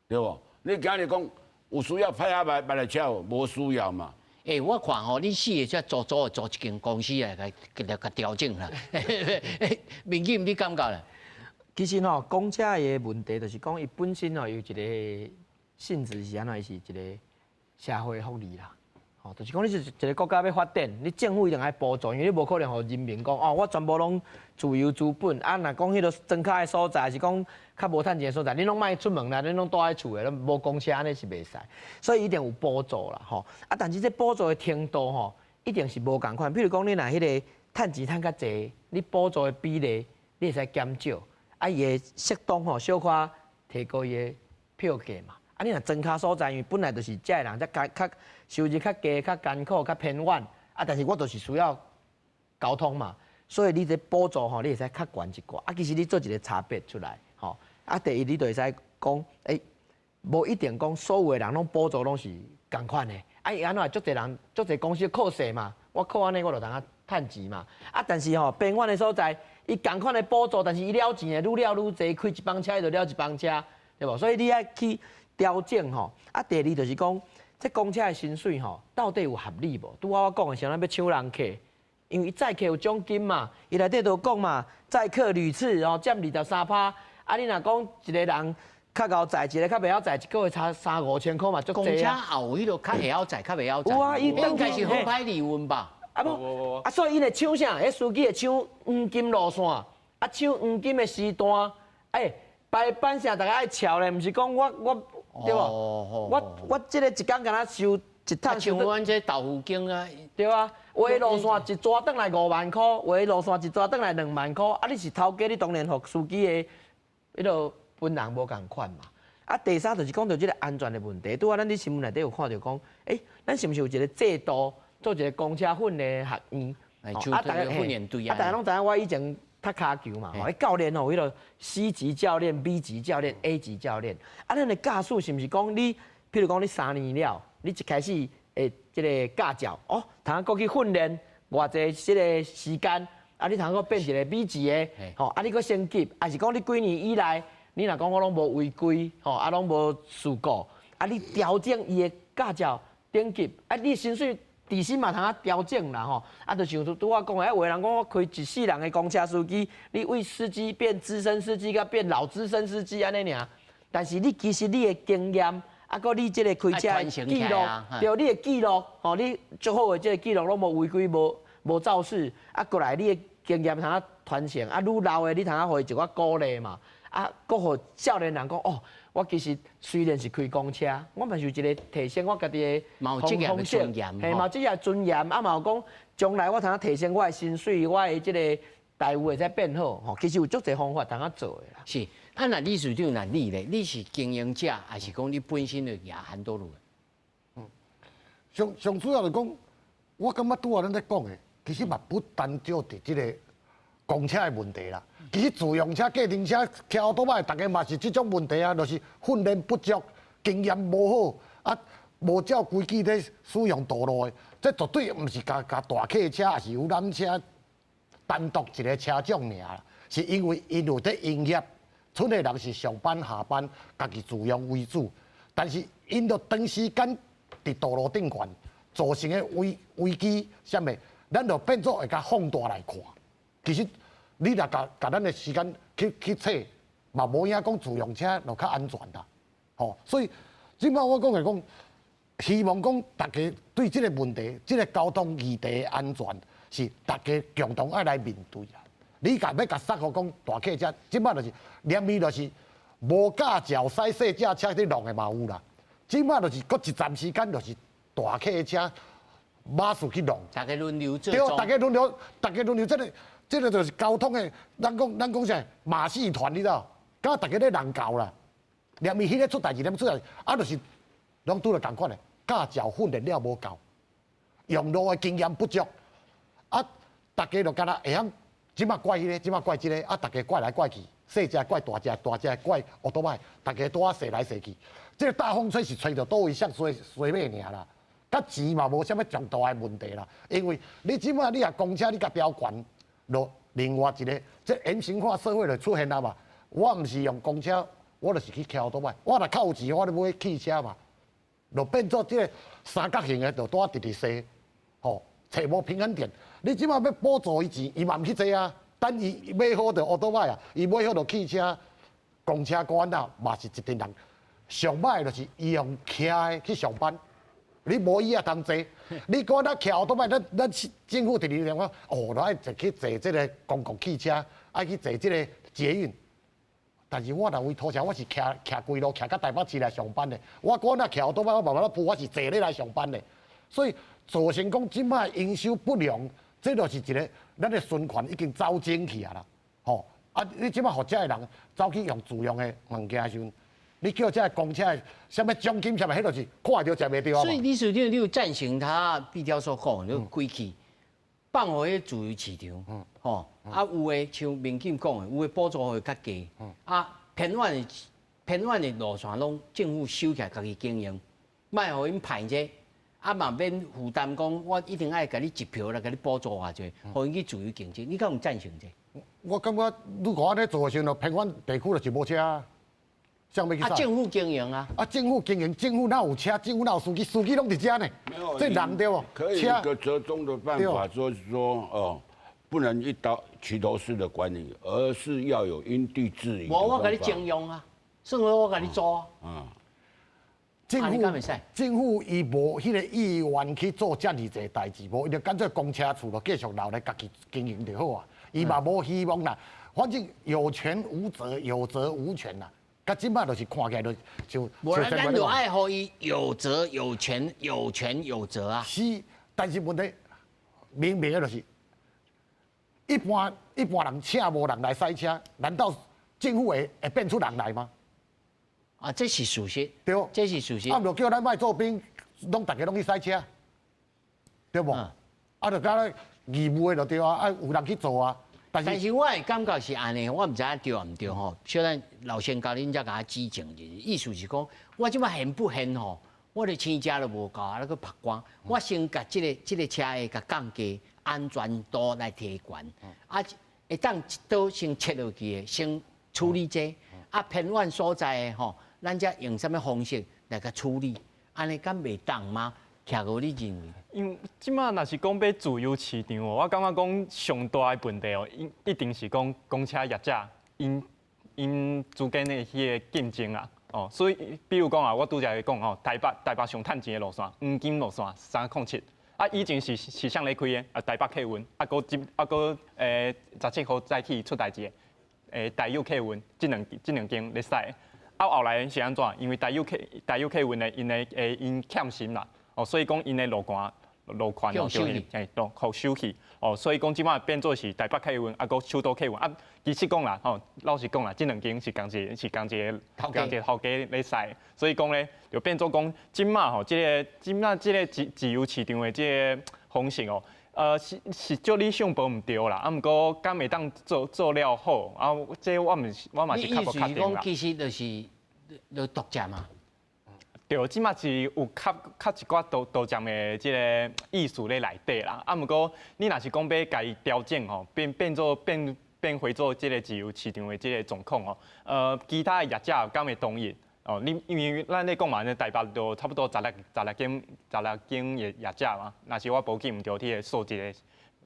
對無？你今日講有需要派遐別來車無？無需要嘛。欸，我看吼，恁四個才組組組一間公司來共共調整啦。民進你感覺咧？其實吼，公車的問題就是講，伊本身吼有一個性質是按怎，伊是一個社會福利啦。吼，就是講你是一個國家欲發展，你政府一定愛補助，因為你無可能予人民講哦，我全部攏自由資本。啊，若講彼個莊跤的所在，是講較無趁錢的所在，你攏莫出門啦，你攏蹛佇厝的，攏無公車按呢是袂使。所以一定有補助啦，吼。啊，但是這補助的程度吼，一定是無仝款。比如講，你若彼個趁錢趁較濟，你補助的比例你會使減少。啊，伊會適當吼，小可提高伊的票價嘛。啊，你若莊跤所在，因為本來就是遮的人才較較收入較低、較艱苦、較偏遠，啊，但是我就是需要交通嘛，所以你這補助吼，你會使較懸一寡。啊，其實你做一個差別出來，吼。啊，第一你就會使講，欸，無一定講所有的人攏補助攏是仝款的。啊，伊按怎足濟人，足濟公司扣稅嘛，我扣按呢，我就通啊趁錢嘛。啊，但是吼，偏遠的所在，伊仝款的補助，但是伊了錢的愈了愈濟，開一班車伊就了一班車，對無？所以你愛去調整吼。啊，第二就是講，這公車的薪水吼，到底有合理無？拄仔我講的時陣，咱欲搶人客，因為伊載客有獎金嘛，伊內底都講嘛，載客屢次哦，佔23%。啊，你若講一個人較𠢕載，一個較袂曉載，一個月差三五千箍嘛，足公車濟啊。後彼個較會曉載，較袂曉載。有啊伊應該是好歹利潤吧？啊無，啊所以𪜶會搶啥？彼司機會搶黃金路線，啊搶黃金的時段，欸，排班啥，逐家愛撨咧，毋是講我對無？我這個一工敢若收一趟像阮這豆腐羹啊，對啊，有的路線一逝轉來5萬箍，有的路線一逝轉來2萬箍，啊你是頭家，你當然予司機的彼個分紅無仝款嘛。啊，第三就是講著這個安全的問題。拄仔咱佇新聞內底有看著講，欸，咱是毋是有一個制度，做一個公車訓練學院？啊，逐家訓練隊啊，逐家攏知影我以前踢跤球嘛，吼，彼教練吼，彼個 C 級教練、B 級教練、A 級教練。啊，咱的駕駛是毋是講你，譬如講你3年了，你一開始會這個駕照，哦，通閣去訓練偌濟這個時間，啊，你通閣變一個 B 級的，吼，啊，你閣升級，抑是講你幾年以來，你若講我攏無違規，吼，啊，攏無事故，啊，你調整伊的駕照等級，啊，你薪水底薪嘛通啊調整啦，吼，啊，就像拄拄我講的，啊，有的人講我開一世人的公車司機，你為司機變資深司機，佮變老資深司機按呢爾，但是你其實你的經驗，啊，閣你這個開車的記錄，對，你的記錄，吼，你足好的這個記錄攏無違規，無肇事，啊，過來你的經驗通啊傳承，啊，愈老的你通啊予伊一寡鼓勵嘛，啊，閣予少年人講，哦，我其實雖然是開公車，我嘛是有一個提升我家己的方式，嘿，嘛有職業尊嚴，啊，嘛有講將來我通啊提升我的薪水，我的這個待遇會使變好，吼，其實有足濟方法通啊做的啦。是，啊，若理事長，若你咧，你是經營者，還是講你本身就舉韓多路？嗯，上上主要就講，我感覺拄仔咱咧講的，其實嘛不單只佇這個公車的問題啦。其實自用車、計程車、騎歐多擺，逐家嘛是這種問題啊，就是訓練不足、經驗無好，啊，無照規矩咧使用道路的，這絕對毋是共共大客車，抑是遊覽車單獨一個車種爾啦，是因為𪜶有佇營業，賰的人是上班下班，家己自用為主，但是𪜶著長時間佇道路頂懸造成的危機，啥物，咱就變做會共放大來看。其實你若共共咱的時間去揣，嘛無影講自用車就較安全啦，吼。所以這擺我講的講，希望講逐家對這個問題，這個交通議題的安全是逐家共同愛來面對啦。你共欲共殺予講大客車，這擺就是連伊就是無駕照駛細隻車佇弄的嘛有啦。這擺就是閣一站時間就是大客車馬術去弄，逐家輪流做。對，逐家輪流，逐家輪流，這個就是交通的，咱講啥馬戲團，你知無？敢逐家咧人教啦，連伊彼个出代誌，連出代誌，啊，就是攏拄著仝款的，駕照訓練了無夠，用路的經驗不足，啊，逐家就敢若會曉，這擺怪彼个，這擺怪這個，啊，逐家怪來怪去，細隻怪大隻，大隻怪歐多擺，逐家拄仔踅來踅去，這個大風吹是吹著佗位摔衰衰尾爾啦，佮錢嘛無啥物重大的問題啦，因為你這擺你若公車你共調懸。落另外一個，這延伸化社會就出現啦嘛。我毋是用公車，我就是去騎歐多擺。我若較有錢，我就買汽車嘛。就變做這個三角形的，就拄仔直直踅，吼，揣無平衡點。你這擺欲補助伊錢，伊嘛毋去坐啊。等伊買好就歐多擺啊，伊買好就汽車、公車關啊，嘛是一陣人。上歹就是伊用騎的去上班。你無椅仔通坐，你講咱騎歐多擺，咱政府直直講，哦，咱愛坐去坐這個公共汽車，愛去坐這個捷運。但是我若為土城，我是騎騎規路騎到台北市來上班的。我講若騎歐多擺，我慢慢仔鋪，我是坐咧來上班的。所以造成講這擺營收不良，這就是一個咱的循環已經走精去啊啦。吼，啊，你這擺予遮的人走去用自用的物件的時陣，你叫這个公車的啥物獎金啥物，彼就是看著食袂著啊。所以李市長，你有贊成他畢雕所講，你規氣放予彼自由市場，吼，啊有的像明金講的，有的補助會較低，啊偏遠的偏遠的路線攏政府收起來，家己經營，莫予𪜶派這，啊嘛免負擔講，我一定愛共你一票來共你補助偌濟，予𪜶去自由競爭，你敢有贊成這？我感覺如果按呢做的時陣，偏遠地區就是無車啊，啥欲去啊，政府經營啊，啊，政府經營，政府哪有車？政府哪有司機？司機攏佇遮呢。這人對無？可以一個折中的辦法，就是說哦，不能一刀齊頭式的管理，而是要有因地制宜。無，我共你徵用啊，算我共你租啊。政府政府伊無彼個意願去做遮爾濟代誌，無伊就乾脆公車處就繼續留來家己經營就好啊。伊嘛無希望啦，反正有權無責，有責無權啦。佮這擺就是看起來就就無啦，咱就愛予伊有責有權，有權有責啊。是，但是問題明明的就是，一般一般人請無人來駛車，難道政府會會變出人來嗎？啊，這是事實。對，這是事實。啊，毋就叫咱莫做兵，攏逐家攏去駛車，對無？啊，就敢若義務的就對啊，啊有人去做啊。但是我的感覺是按呢，我毋知影對毋對吼。小等老先教恁才共我指正一下，意思是講，我這擺現不現吼，我的錢食都無夠啊，咧閣曝光。我先共這个這个車的共降低安全度來提懸，啊，會當一刀先切落去的，先處理這個，啊偏遠所在的吼，咱才用啥物方式來共處理，按呢敢袂當嗎？徛過你認為？因為這擺若是講欲自由市場哦，我感覺講上大的問題哦，一一定是講公車業者𪜶𪜶之間的彼個競爭啊。哦，所以比如講啊，我拄才講吼，台北台北上趁錢的路線，黃金路線307，啊以前是是啥咧開的？啊台北客運，啊閣這啊閣17號早起出代誌的，台有客運，這兩間咧駛。啊後來是按怎？因為台有客台有客運的𪜶的𪜶欠薪啦。哦，所以講𪜶的路權路權哦，就嘿，都予收去。哦，所以講這擺變做是台北客運，啊，閣首都客運。啊，其實講啦，吼，老實講啦，這兩間是仝一個是仝一个仝一个頭家咧駛。所以講咧，就變做講這擺吼，這个這擺這个自自由市場的這个方式哦，是是足理想無毋對啦。啊，毋過敢會當做做了好，啊，這我毋是我嘛是較無確定啦。其實就是就獨佔嘛。對，這擺是有較較一寡獨獨佔的這个意思咧內底啦。啊，毋過你若是講欲共伊調整吼，變變做變變回做這个自由市場的這个狀況吼，其他的業者敢會同意？哦，你因為咱咧講嘛，台北就差不多十六十六間十六間業業者嘛。若是我無記毋對，彼个數字的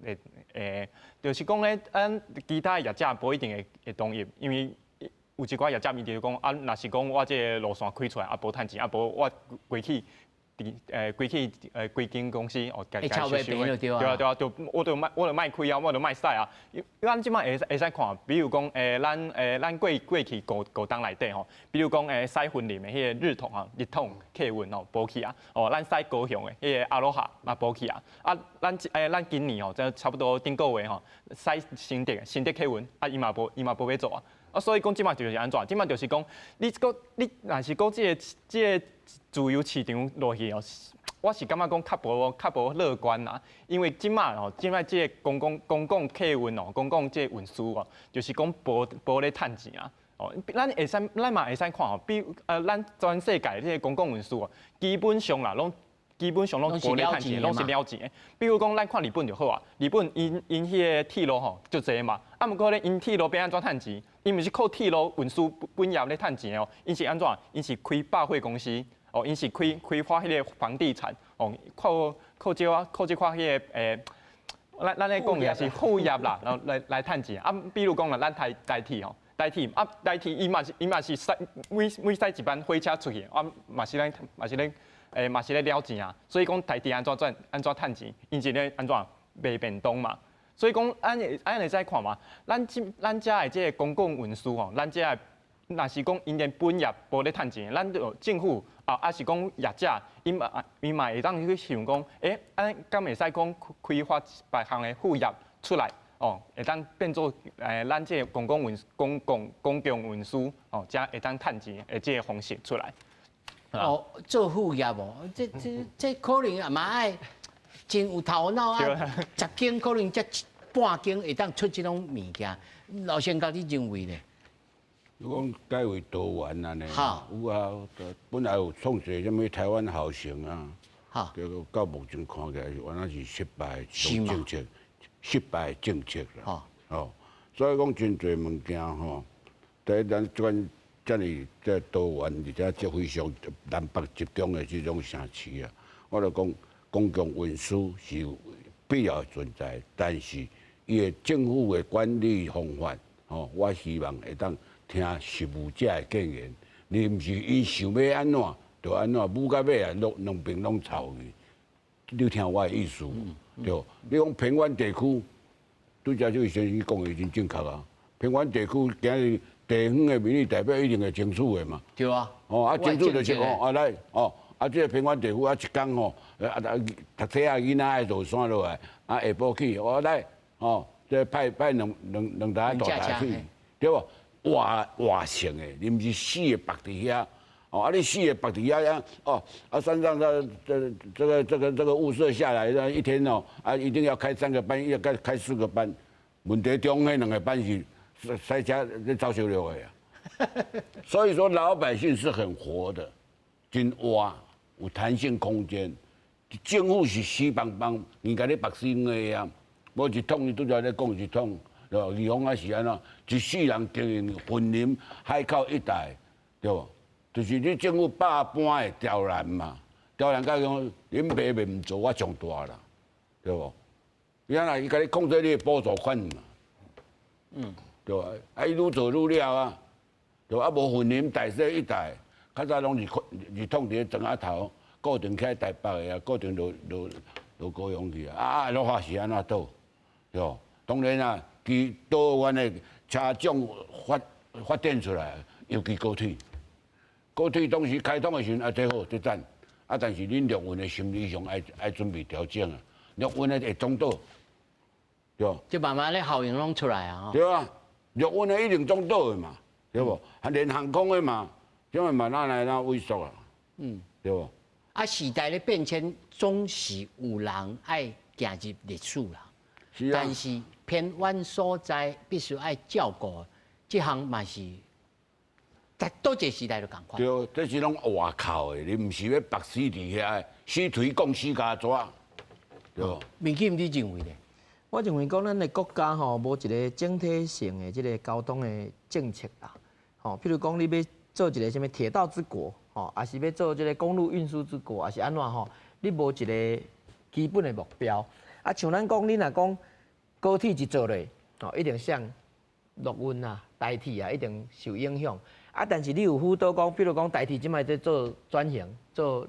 會會，就是講咧，咱其他的業者無一定會會同意，因為有一寡業者伊就講啊，若是講我這个路線開出來啊，無趁錢，啊無我規去佇規去規間公司哦，共共收收。對啊對啊，就我就莫我就莫開啊，我就莫駛啊。因為咱這擺會會使看，比如講咱咱過過去五五冬內底吼，比如講駛雲林的彼个日統啊，日統客運哦，無去啊。哦，咱駛高雄的彼个阿羅哈嘛無去啊。啊，咱咱今年吼，這差不多頂個月吼，駛新竹新竹客運啊，伊嘛無伊嘛無欲做啊。啊，所以講這擺就是按怎？這擺就是講，你閣你若是講這个這个自由市場落去哦，我是感覺講較無較無樂觀啦。因為這擺哦，這擺這个公共公共客運哦，公共這个運輸哦，就是講無無咧趁錢啊。哦，咱會使咱嘛會使看吼，比咱全世界這个公共運輸哦，基本上啦，攏基本上攏無咧趁錢，攏是了錢的。比如講，咱看日本就好啊，日本𪜶𪜶彼个鐵路吼足濟嘛，啊毋過咧，𪜶鐵路欲按怎趁錢？𪜶毋是靠鐵路運輸本業咧趁錢哦，𪜶是按怎？𪜶是開百貨公司，哦，𪜶是開開發彼個房地產，哦，靠靠這啊，靠這塊彼个咱咱咧講也是副業啦，然後來來趁錢。啊，比如講啦，咱台台鐵吼，台鐵啊，台鐵伊嘛是伊嘛是駛每每駛一班火車出去，啊，嘛是咧嘛是咧嘛是咧了錢啊。所以講台鐵按怎賺按怎趁錢？𪜶是咧按怎賣便當嘛。所以講，咱會咱會使看嘛，咱這咱遮的這个公共運輸吼，咱遮的若是講𪜶連本業無咧趁錢，咱就政府啊，抑是講業者，𪜶嘛𪜶嘛會當去想講，欸，咱敢會使講開發別項的副業出來，哦，哦，會當變做咱這個公共運輸哦，才會當趁錢的這個方式出來。哦，做副業無？這可能也嘛愛真有頭腦啊！10間可能才半間會當出這種物件。老先甲你認為咧？你講改為多元按呢？有啊，本來有創一個啥物台灣好行啊，結果到目前看起來是原來是失敗的政策，失敗政策啦。哦，所以講真濟物件吼，第一咱這款遮爾這多元，而且這非常南北集中的這種城市啊，我就講公共運輸是有必要存在，但是伊的政府的管理方法，吼，我希望會當聽實務者的建言，你毋是𪜶想欲按怎就按怎，舞到尾啊，攏兩邊攏臭去。你有聽我的意思無？對，你講偏遠地區，拄才這位先生講的真正確啊。偏遠地區今日地方的民意代表一定會爭取的嘛。對啊。哦，啊，爭取就是哦，啊來，哦，啊，這個偏遠地區啊，一工吼，啊讀冊仔囡仔愛落山落來，啊下晡去，我來，哦，這派兩台大台去，對無？活活性的，你毋是死的縛佇遐，哦，啊你死的縛佇遐，哦，啊山上這個霧社下來，一天哦，啊一定要開三個班，要開四個班，問題中彼兩個班是塞車咧走燒肉的啊，所以說老百姓是很活的，真活，有彈性空間。政府是死枋枋，硬共你縛死的啊，無一統伊拄才咧講一統。對無？義豐啊是按怎？一世人經營雲林海口一帶，對無？就是你政府百般的刁難嘛，刁難到講恁爸袂毋做，我上大啦，對無？伊按怎伊共你控制你的補助款嘛，對無？啊，伊愈做愈了啊，對無？啊，無雲林大溪一帶，較早攏是統佇咧莊仔頭，固定起來台北的啊，固定落落落高雄去啊，啊，落話是按怎倒，對無？當然啊。其多元的車種發展出來，尤其高鐵，高鐵當時開通的時陣啊，這好這讚，啊，但是恁陸運的心理上愛準備調整啊，陸運的會總倒，對無？就慢慢咧效應攏出來啊！對啊，陸運的一定總倒的嘛，對無？啊，連航空的嘛，這嘛慢慢來哪萎縮啊？對無？啊，時代咧變遷，總是有人愛行入歷史啦。是啊。但是偏遠所在必須愛照顧，這項嘛是在佗一個時代就仝款。對，這是攏外口的，你毋是欲縛死佇遐，死錘講死家紙，對無？明金，你認為咧？我認為講咱的國家吼，無一個整體性的這個交通的政策啦。吼，譬如講你欲做一個啥物鐵道之國，吼，抑是欲做這個公路運輸之國，抑是按怎吼？你無一個基本的目標。啊，像咱講，你若講高鐵一做落，吼，一定像陸運啊、台鐵啊，一定受影響。啊，但是你有輔導講，比如講台鐵這擺在做轉型、做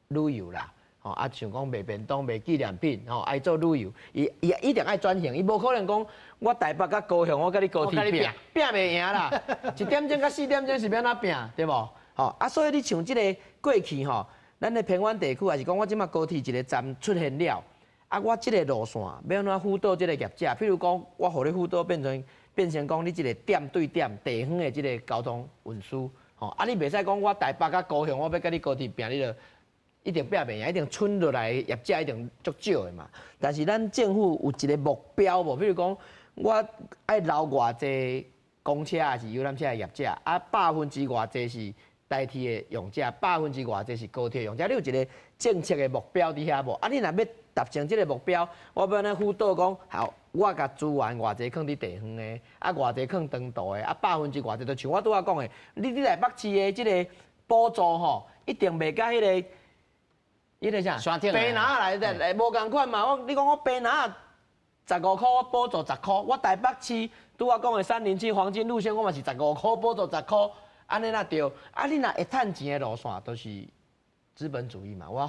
旅遊啦，吼啊，像講賣便當、賣紀念品，吼，愛做旅遊，伊一定愛轉型，伊無可能講我台北佮高雄，我佮你高鐵拚，拚袂贏啦，1點鐘佮4點鐘是欲按怎拚，對無？吼啊，所以你像這個過去吼，咱的偏遠地區，抑是講我這擺高鐵一個站出現了。啊，我這個路線欲按怎輔導這個業者？譬如講，我予你輔導變成講你這個點對點地方的這個交通運輸，吼啊，你袂使講我台北佮高雄，我欲佮你高鐵拚，你就一定拚袂贏，一定剩落來的業者一定足少的嘛。但是咱政府有一個目標無？譬如講，我愛留偌濟公車抑是遊覽車的業者，啊，百分之偌濟是台鐵的用者，百分之偌濟是高鐵用者，你有一個政策的目標佇遐無？啊，你若欲達成這個目標，我欲按呢輔導講，好，我共資源偌濟囥佇地方的，啊，偌濟囥長途的，啊，百分之偌濟，就像我拄仔講的，你佇台北市的這個補助吼，一定袂佮彼個啥，白拿來的來無仝款嘛。我你講我白拿15箍，我補助10箍，我台北市拄仔講的307黃金路線，我嘛是15箍補助10箍，按呢若對？啊，你若會趁錢的路線，就是資本主義嘛。我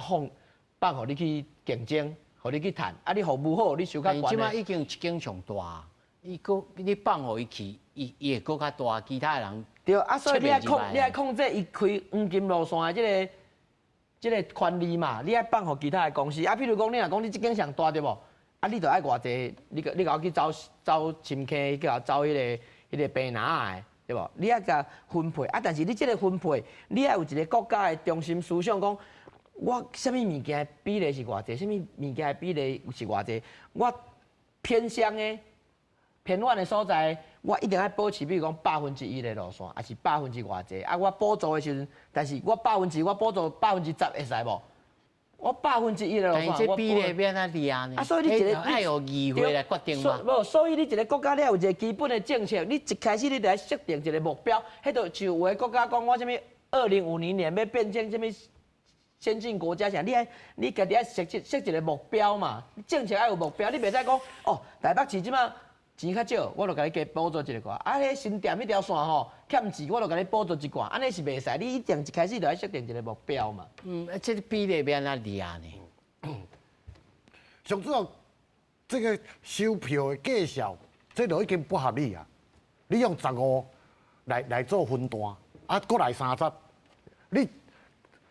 放予你去競爭，予你去趁，啊，你服務好，你收較懸。這擺已經一間上大，伊閣你放予伊去，伊會閣較大，其他的人。對啊，所以你愛控制伊開黃金路線的這個權利嘛，你愛放予其他的公司。啊，譬如講，你若講你這間上大對無？啊，你著愛偌濟，你共我去走走深坑，去共走彼個平林的，對無？你愛共分配啊，但是你這個分配，你愛有一個國家的中心思想，講我啥物物件比例是偌濟，啥物物件的比例是偌濟，我偏鄉的偏遠的所在，我一定愛保持，比如講1%的路線，抑是百分之偌濟。啊，我補助的時陣，但是我百分之我補助10%會使無？我百分之一的路線，但是這比例欲按怎量呢？啊，所以你一個愛由議會來決定嘛？無，所以你一個國家你要有一個基本的政策，你一開始你就愛設定一個目標。彼就像有的國家講，我啥物2050年欲變成啥物先進國家啥，你愛你家己愛設一個目標嘛？政策愛有目標，你袂使講哦，台北市這馬錢較少，我就共你加補助一個寡。啊，彼新店彼條線吼欠錢，我就共你補助一寡。按呢是袂使，你一定一開始就愛設定一個目標嘛。嗯，這個比例欲按怎量呢？上主要這個收票的價數，這就已經不合理啊！你用十五來做分段，啊，閣來三十，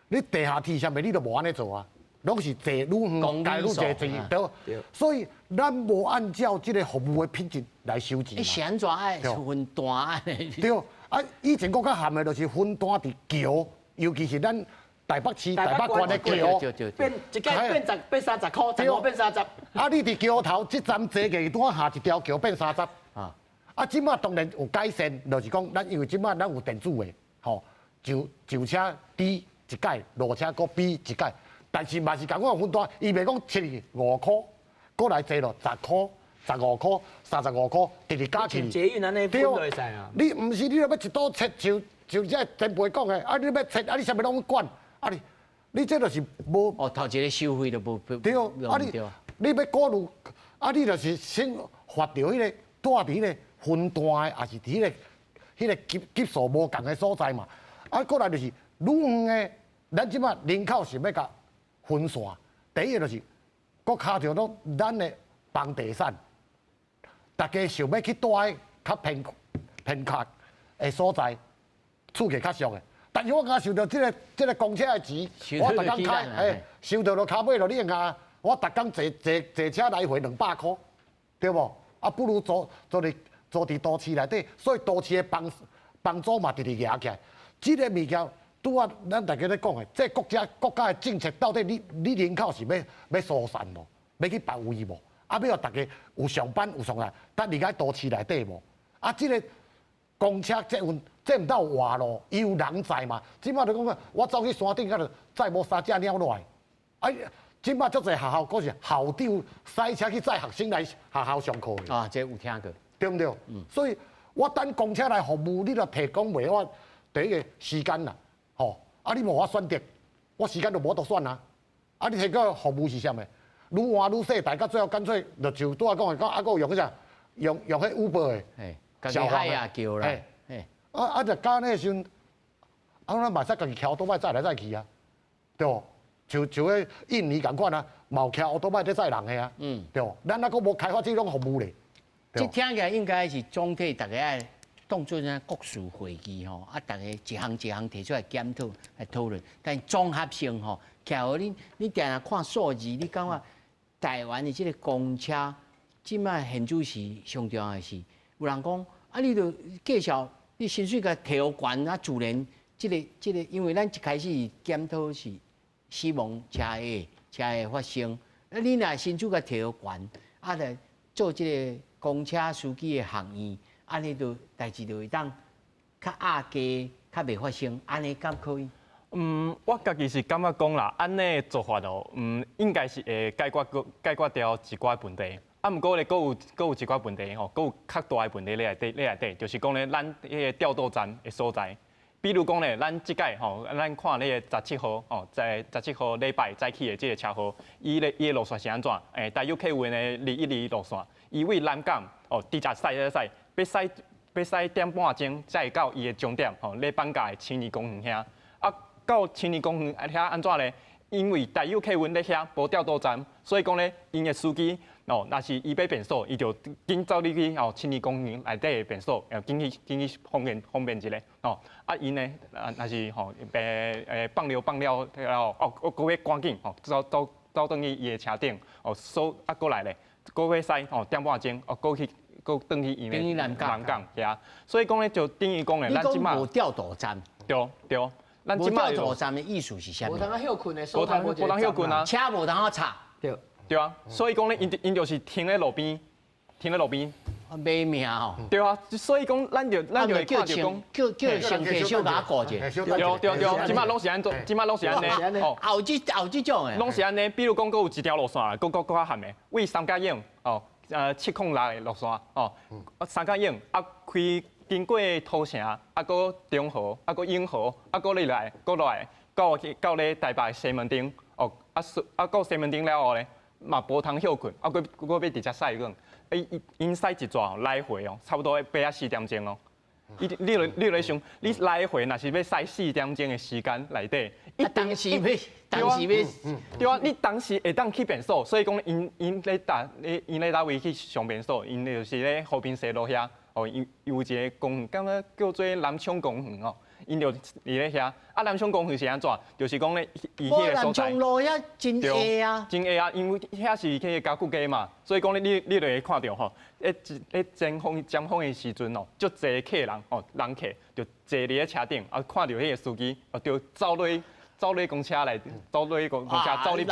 你地下鐵啥物你都無按呢做啊，攏是坐愈遠，蓋愈濟錢，對。所以咱無按照這個服務的品質來收錢。你是按怎愛分段按呢？對，啊，以前閣較譀的就是分段佇橋，尤其是咱台北市、台北縣的橋，變一擺變十變三十箍，十五變三十。啊，你佇橋頭這站坐過去，拄仔下一條橋變三十。啊，啊，這馬當然有改善，就是講咱因為這馬咱有電子的，吼，上車低一擺，落車閣比一擺，但是嘛是仝款分段，伊袂講75箍，閣來坐落十箍、15箍、35箍，直直加起。捷運按呢分就會使啊。你毋是你若欲一刀切，像這前輩講的，啊，你欲切，啊，你啥物攏管，啊你，你這就是無。哦，頭一个收費就無。對，啊你，你欲顧慮，啊你就是先罰著彼個蹛佇彼個分段的，抑是佇彼個級數無仝的所在嘛。啊，閣來就是愈遠的，咱這馬人口是欲共分散。第一個就是，閣卡著到咱的房地產，大家想欲去蹛佇較偏僻的所在，厝價較俗的。但是我敢收著這個公車的錢，我逐工開，嘿，收著落跤尾落，你用啊，我逐工坐車來回200箍，對無？啊，不如租佇都市內底，所以都市的房租嘛直直夯起來。這個物件拄仔咱大家咧講的，這國家的政策到底你人口是欲疏散無？欲去別位無？啊，欲予大家有上班有創啥，等離開都市內底無？啊，這個公車捷運，這毋但有活路，伊有人載嘛？這馬就講我走去山頂，敢就載無三隻貓落來。啊，這馬足濟學校，閣是校長駛車去載學生來學校上課的。啊，這有聽過，對毋對？嗯。所以我等公車來服務，你若提供袂我第一個時間啦，吼，啊你無法選擇，我時間就無法度選啊。啊，你提供服務是啥物？愈換愈細，大家最後乾脆就像拄仔講的，講啊，閣有用彼啥，用彼 Uber 的，小黃啊叫啦，啊啊！就敢那時陣，啊，咱嘛會使家己騎歐多擺載來載去啊，對無？像彼印尼仝款啊，嘛有騎歐多擺咧載人的啊，對無？咱猶閣無開發這種服務咧。這聽起來應該是總體大家愛當做啥國事會議吼，啊，大家一項一項提出來檢討來討論，但綜合性吼，徛予你定定看數字，你感覺台灣的這個公車，這擺現主時上重要的是，有人講啊，你著繼續你薪水共提予懸啊，自然這個，因為咱一開始檢討是死亡車禍發生，啊，你若薪水共提予懸，啊，來做這個公車司機的學院，按呢就代誌就會當較壓低，較袂發生，按呢敢可以？嗯，我家己是感覺講啦，按呢做法哦，應該是會解決掉一寡問題。啊，毋過咧，閣有一寡問題吼，閣有較大的問題咧內底，就是講咧，咱彼个調度站的所在，比如講咧，咱這擺吼，咱看彼个十七號吼，在十七號禮拜早起的這个車號，伊的路線是按怎？台有客運的212路線，伊位南港哦，直接駛駛駛，欲駛點半鐘才會到伊的終點吼，咧放假的青年公園遐。啊，到青年公園遐按怎咧？因為台有客運咧遐無調度站，所以講咧，𪜶的司機哦，若是伊欲變數，伊就緊走入去哦，青年公園內底的便所，緊去方便一下哦。啊，𪜶呢，啊，若是吼，放尿放了了後，哦，閣欲趕緊吼，走轉去伊的車頂哦，所啊閣來咧，閣欲駛吼點半鐘，哦，閣去閣轉去𪜶的南港，南港遐。所以講咧就等於講咧，咱這馬無調度站，對對，咱無調度站的意思是啥物？無通啊歇睏的，無通無通歇睏啊，車無通啊插，對對啊，所以講咧，𪜶就是停咧路邊，停咧路邊。袂命吼！對啊，所以講，咱就會看著講，叫乘客小共顧者。對對對，這馬攏是按怎，這馬攏是按呢。哦，有這種的。攏是按呢，比如講，閣有一條路線，閣閣較譀的，位三甲湧哦，706的路線哦，三甲湧啊，開經過土城，啊，閣中和，啊，閣永和，啊，閣你來，閣落來，到去到咧台北西門町，哦，啊，啊，到西門町了後咧，嘛無通歇睏，啊，閣閣欲直接駛轉。伊𪜶駛一逝來回哦，差不多欲爬四點鐘哦。你來想，你來回若是欲駛四點鐘的時間內底，你當時欲，當時欲，對啊，你當時會當去便所，所以講𪜶咧佗位去上便所，𪜶就是咧和平西路遐，哦，伊有一个公園，敢若叫做南昌公園哦。𪜶就佇咧遐，啊，南昌公園是按怎？就是講咧，伊彼个所在。南昌路遐真狹啊，真狹啊，因為遐是彼个家具街嘛，所以講咧，你就會看著吼，咧尖峰尖峰的時陣哦，足濟客人哦，人客就坐佇咧車頂，啊，看著彼个司機，哦，就走落走落公車來，走落公公車走入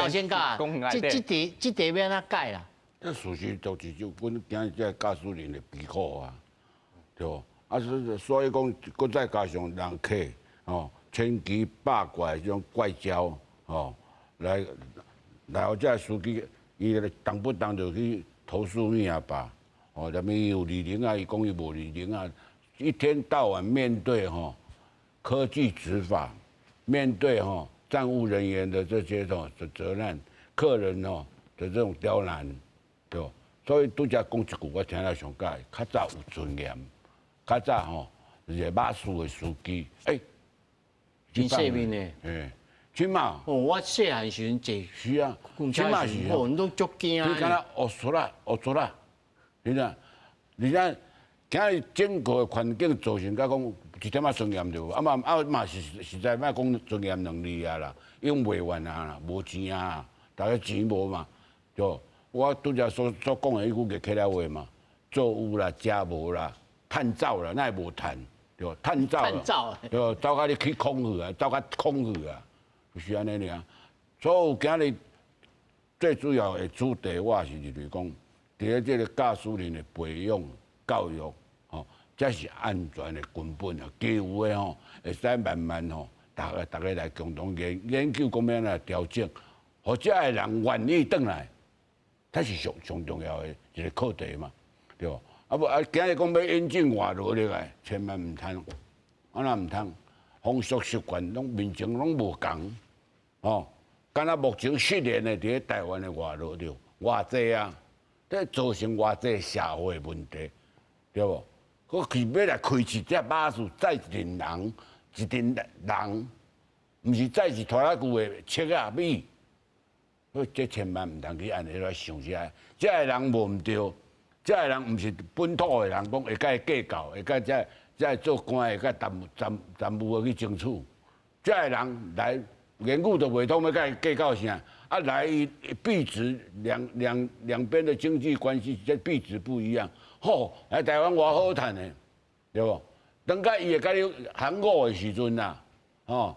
公園內底。這題欲按怎解啦？這事實就是就阮今日這個駕駛人的悲苦啊，對無？啊，所以講，閣再加上人客吼，千奇百怪這種怪招吼，來予這个司機，伊動不動就去投訴你啊吧，哦，啥物有二零啊，伊講伊無二零啊，一天到晚面對吼科技執法，面對吼站務人員的這些種責難，客人吼的這種刁難，對無？所以拄才講一句，我聽了上喜歡，較早有尊嚴。較早吼，一个馬術的司機，欸，真細面的，欸，這馬，哦，我細漢時陣坐，是啊，這馬是，哦，阮攏足驚。你敢若烏出來，烏出來，你知？而且今日整個環境造成甲講一點仔尊嚴就無，啊嘛啊嘛是實在莫講尊嚴兩字啊啦，用袂完啊啦，無錢啊，大家錢無嘛，對。我拄才所講的彼句客家話嘛，做有啦，食無啦。趁走啦，哪會無趁？對無？趁走啦，對，走甲你去空去啊，走甲空去啊，就是按呢爾。所以今日最主要的主題，我是認為講，佇咧這個駕駛人的培養、教育，吼，這是安全的根本啊。其餘的吼，會使慢慢吼，逐家來共同研究，講欲按怎調整，予遮的人願意轉來，這是上上重要的一個課題嘛，對無？啊無啊！今日講欲引進外勞入來，千萬毋通，按怎毋通？風俗習慣攏民情攏無仝，吼！敢若目前失聯的佇咧台灣的外勞著偌濟啊，這造成偌濟社會問題，對無？閣去欲來開一隻巴士載一陣人，一陣人，毋是載一拖拉機的粟仔米，所以這千萬毋通去按呢來想這个，這个人無毋對。這个人毋是本土的人，講會共伊計較，會共這做官會共站務的去爭取。這个人來言語都袂通，欲共伊計較啥？啊，來伊幣值兩邊的經濟關係，這幣值不一樣。吼，來台灣偌好趁的，對無？等甲伊會共你含五的時陣啊，吼，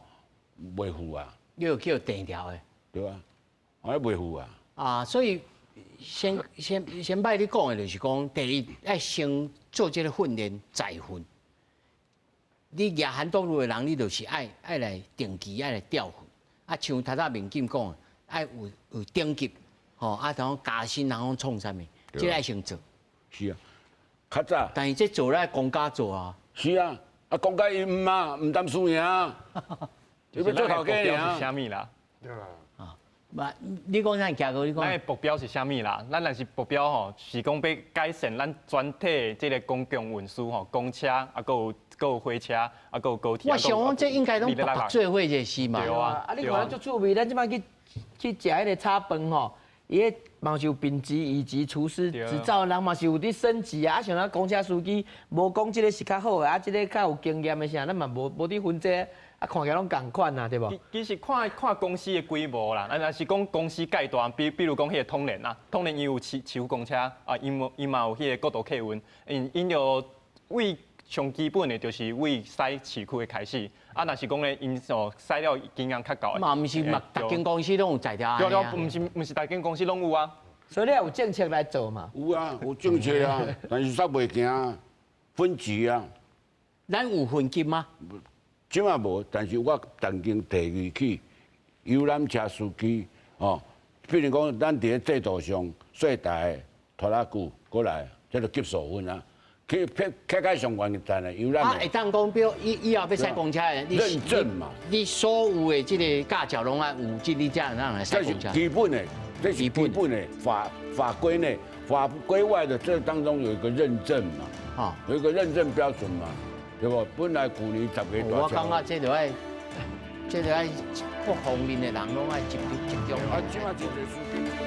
袂赴啊。你有叫定調的。對啊，我袂赴啊。啊，所以。先擺你講的就是講，第一愛先做這个訓練再訓。你舉韓道路的人，你就是愛來定期愛來調訓。啊，像頭先民警講的，愛有等級，吼，啊，然後加薪，然後創啥物，這個愛先做。是啊，較早。但是這做咧公家做啊。是啊，啊公家伊毋啊，毋擔輸贏啊。你欲做頭家爾。是啥物啦？對啦。你講啥？行過你講。咱的目標是啥物啦？咱若是目標吼，是講欲改善咱全體這个公共運輸吼，公車啊，閣有火車，啊，閣有高鐵。我想講這應該攏白白做伙這事嘛。對啊。啊，你看咱足趣味，咱這擺去食彼個炒飯吼，伊彼嘛是有丙級、乙級廚師執照，人嘛是有佇升級啊。啊，像咱公車司機，無講這个是較好的，啊，這个較有經驗的啥，咱嘛無佇分這個。啊，看起來攏仝款啊，對無？其實看看公司的規模啦，啊，若是講公司蓋大，比如講彼个通聯啊，通聯伊有市區公車啊，伊嘛有彼个國道客運，𪜶就為上基本的，就是為駛市區的開始。啊，若是講咧，𪜶哦駛了經驗較夠的。嘛，毋是嘛，逐間公司攏有載條。對對，毋是逐間公司攏有啊。所以你有政策來做嘛？有啊，有政策啊，但是煞袂行，分級啊。咱有分級嗎？這馬無，但是我曾經提議去遊覽車司機，哦，比如講，咱佇咧制度上，細台拖拉機過來，這就級數分啊。去撇開開上懸站的遊覽。啊，會當講，比如以後欲駛公車的，你認證嘛？你所有的這個駕照攏愛有，這你才會當來駛公車。這是基本的，這是基本的法規內，法規外的這當中有一個認證嘛，啊，有一個認證標準嘛，對無？本來舊年10個大。我感覺這就愛，這就愛各方面的人攏愛集中集中。啊，這馬真濟司機。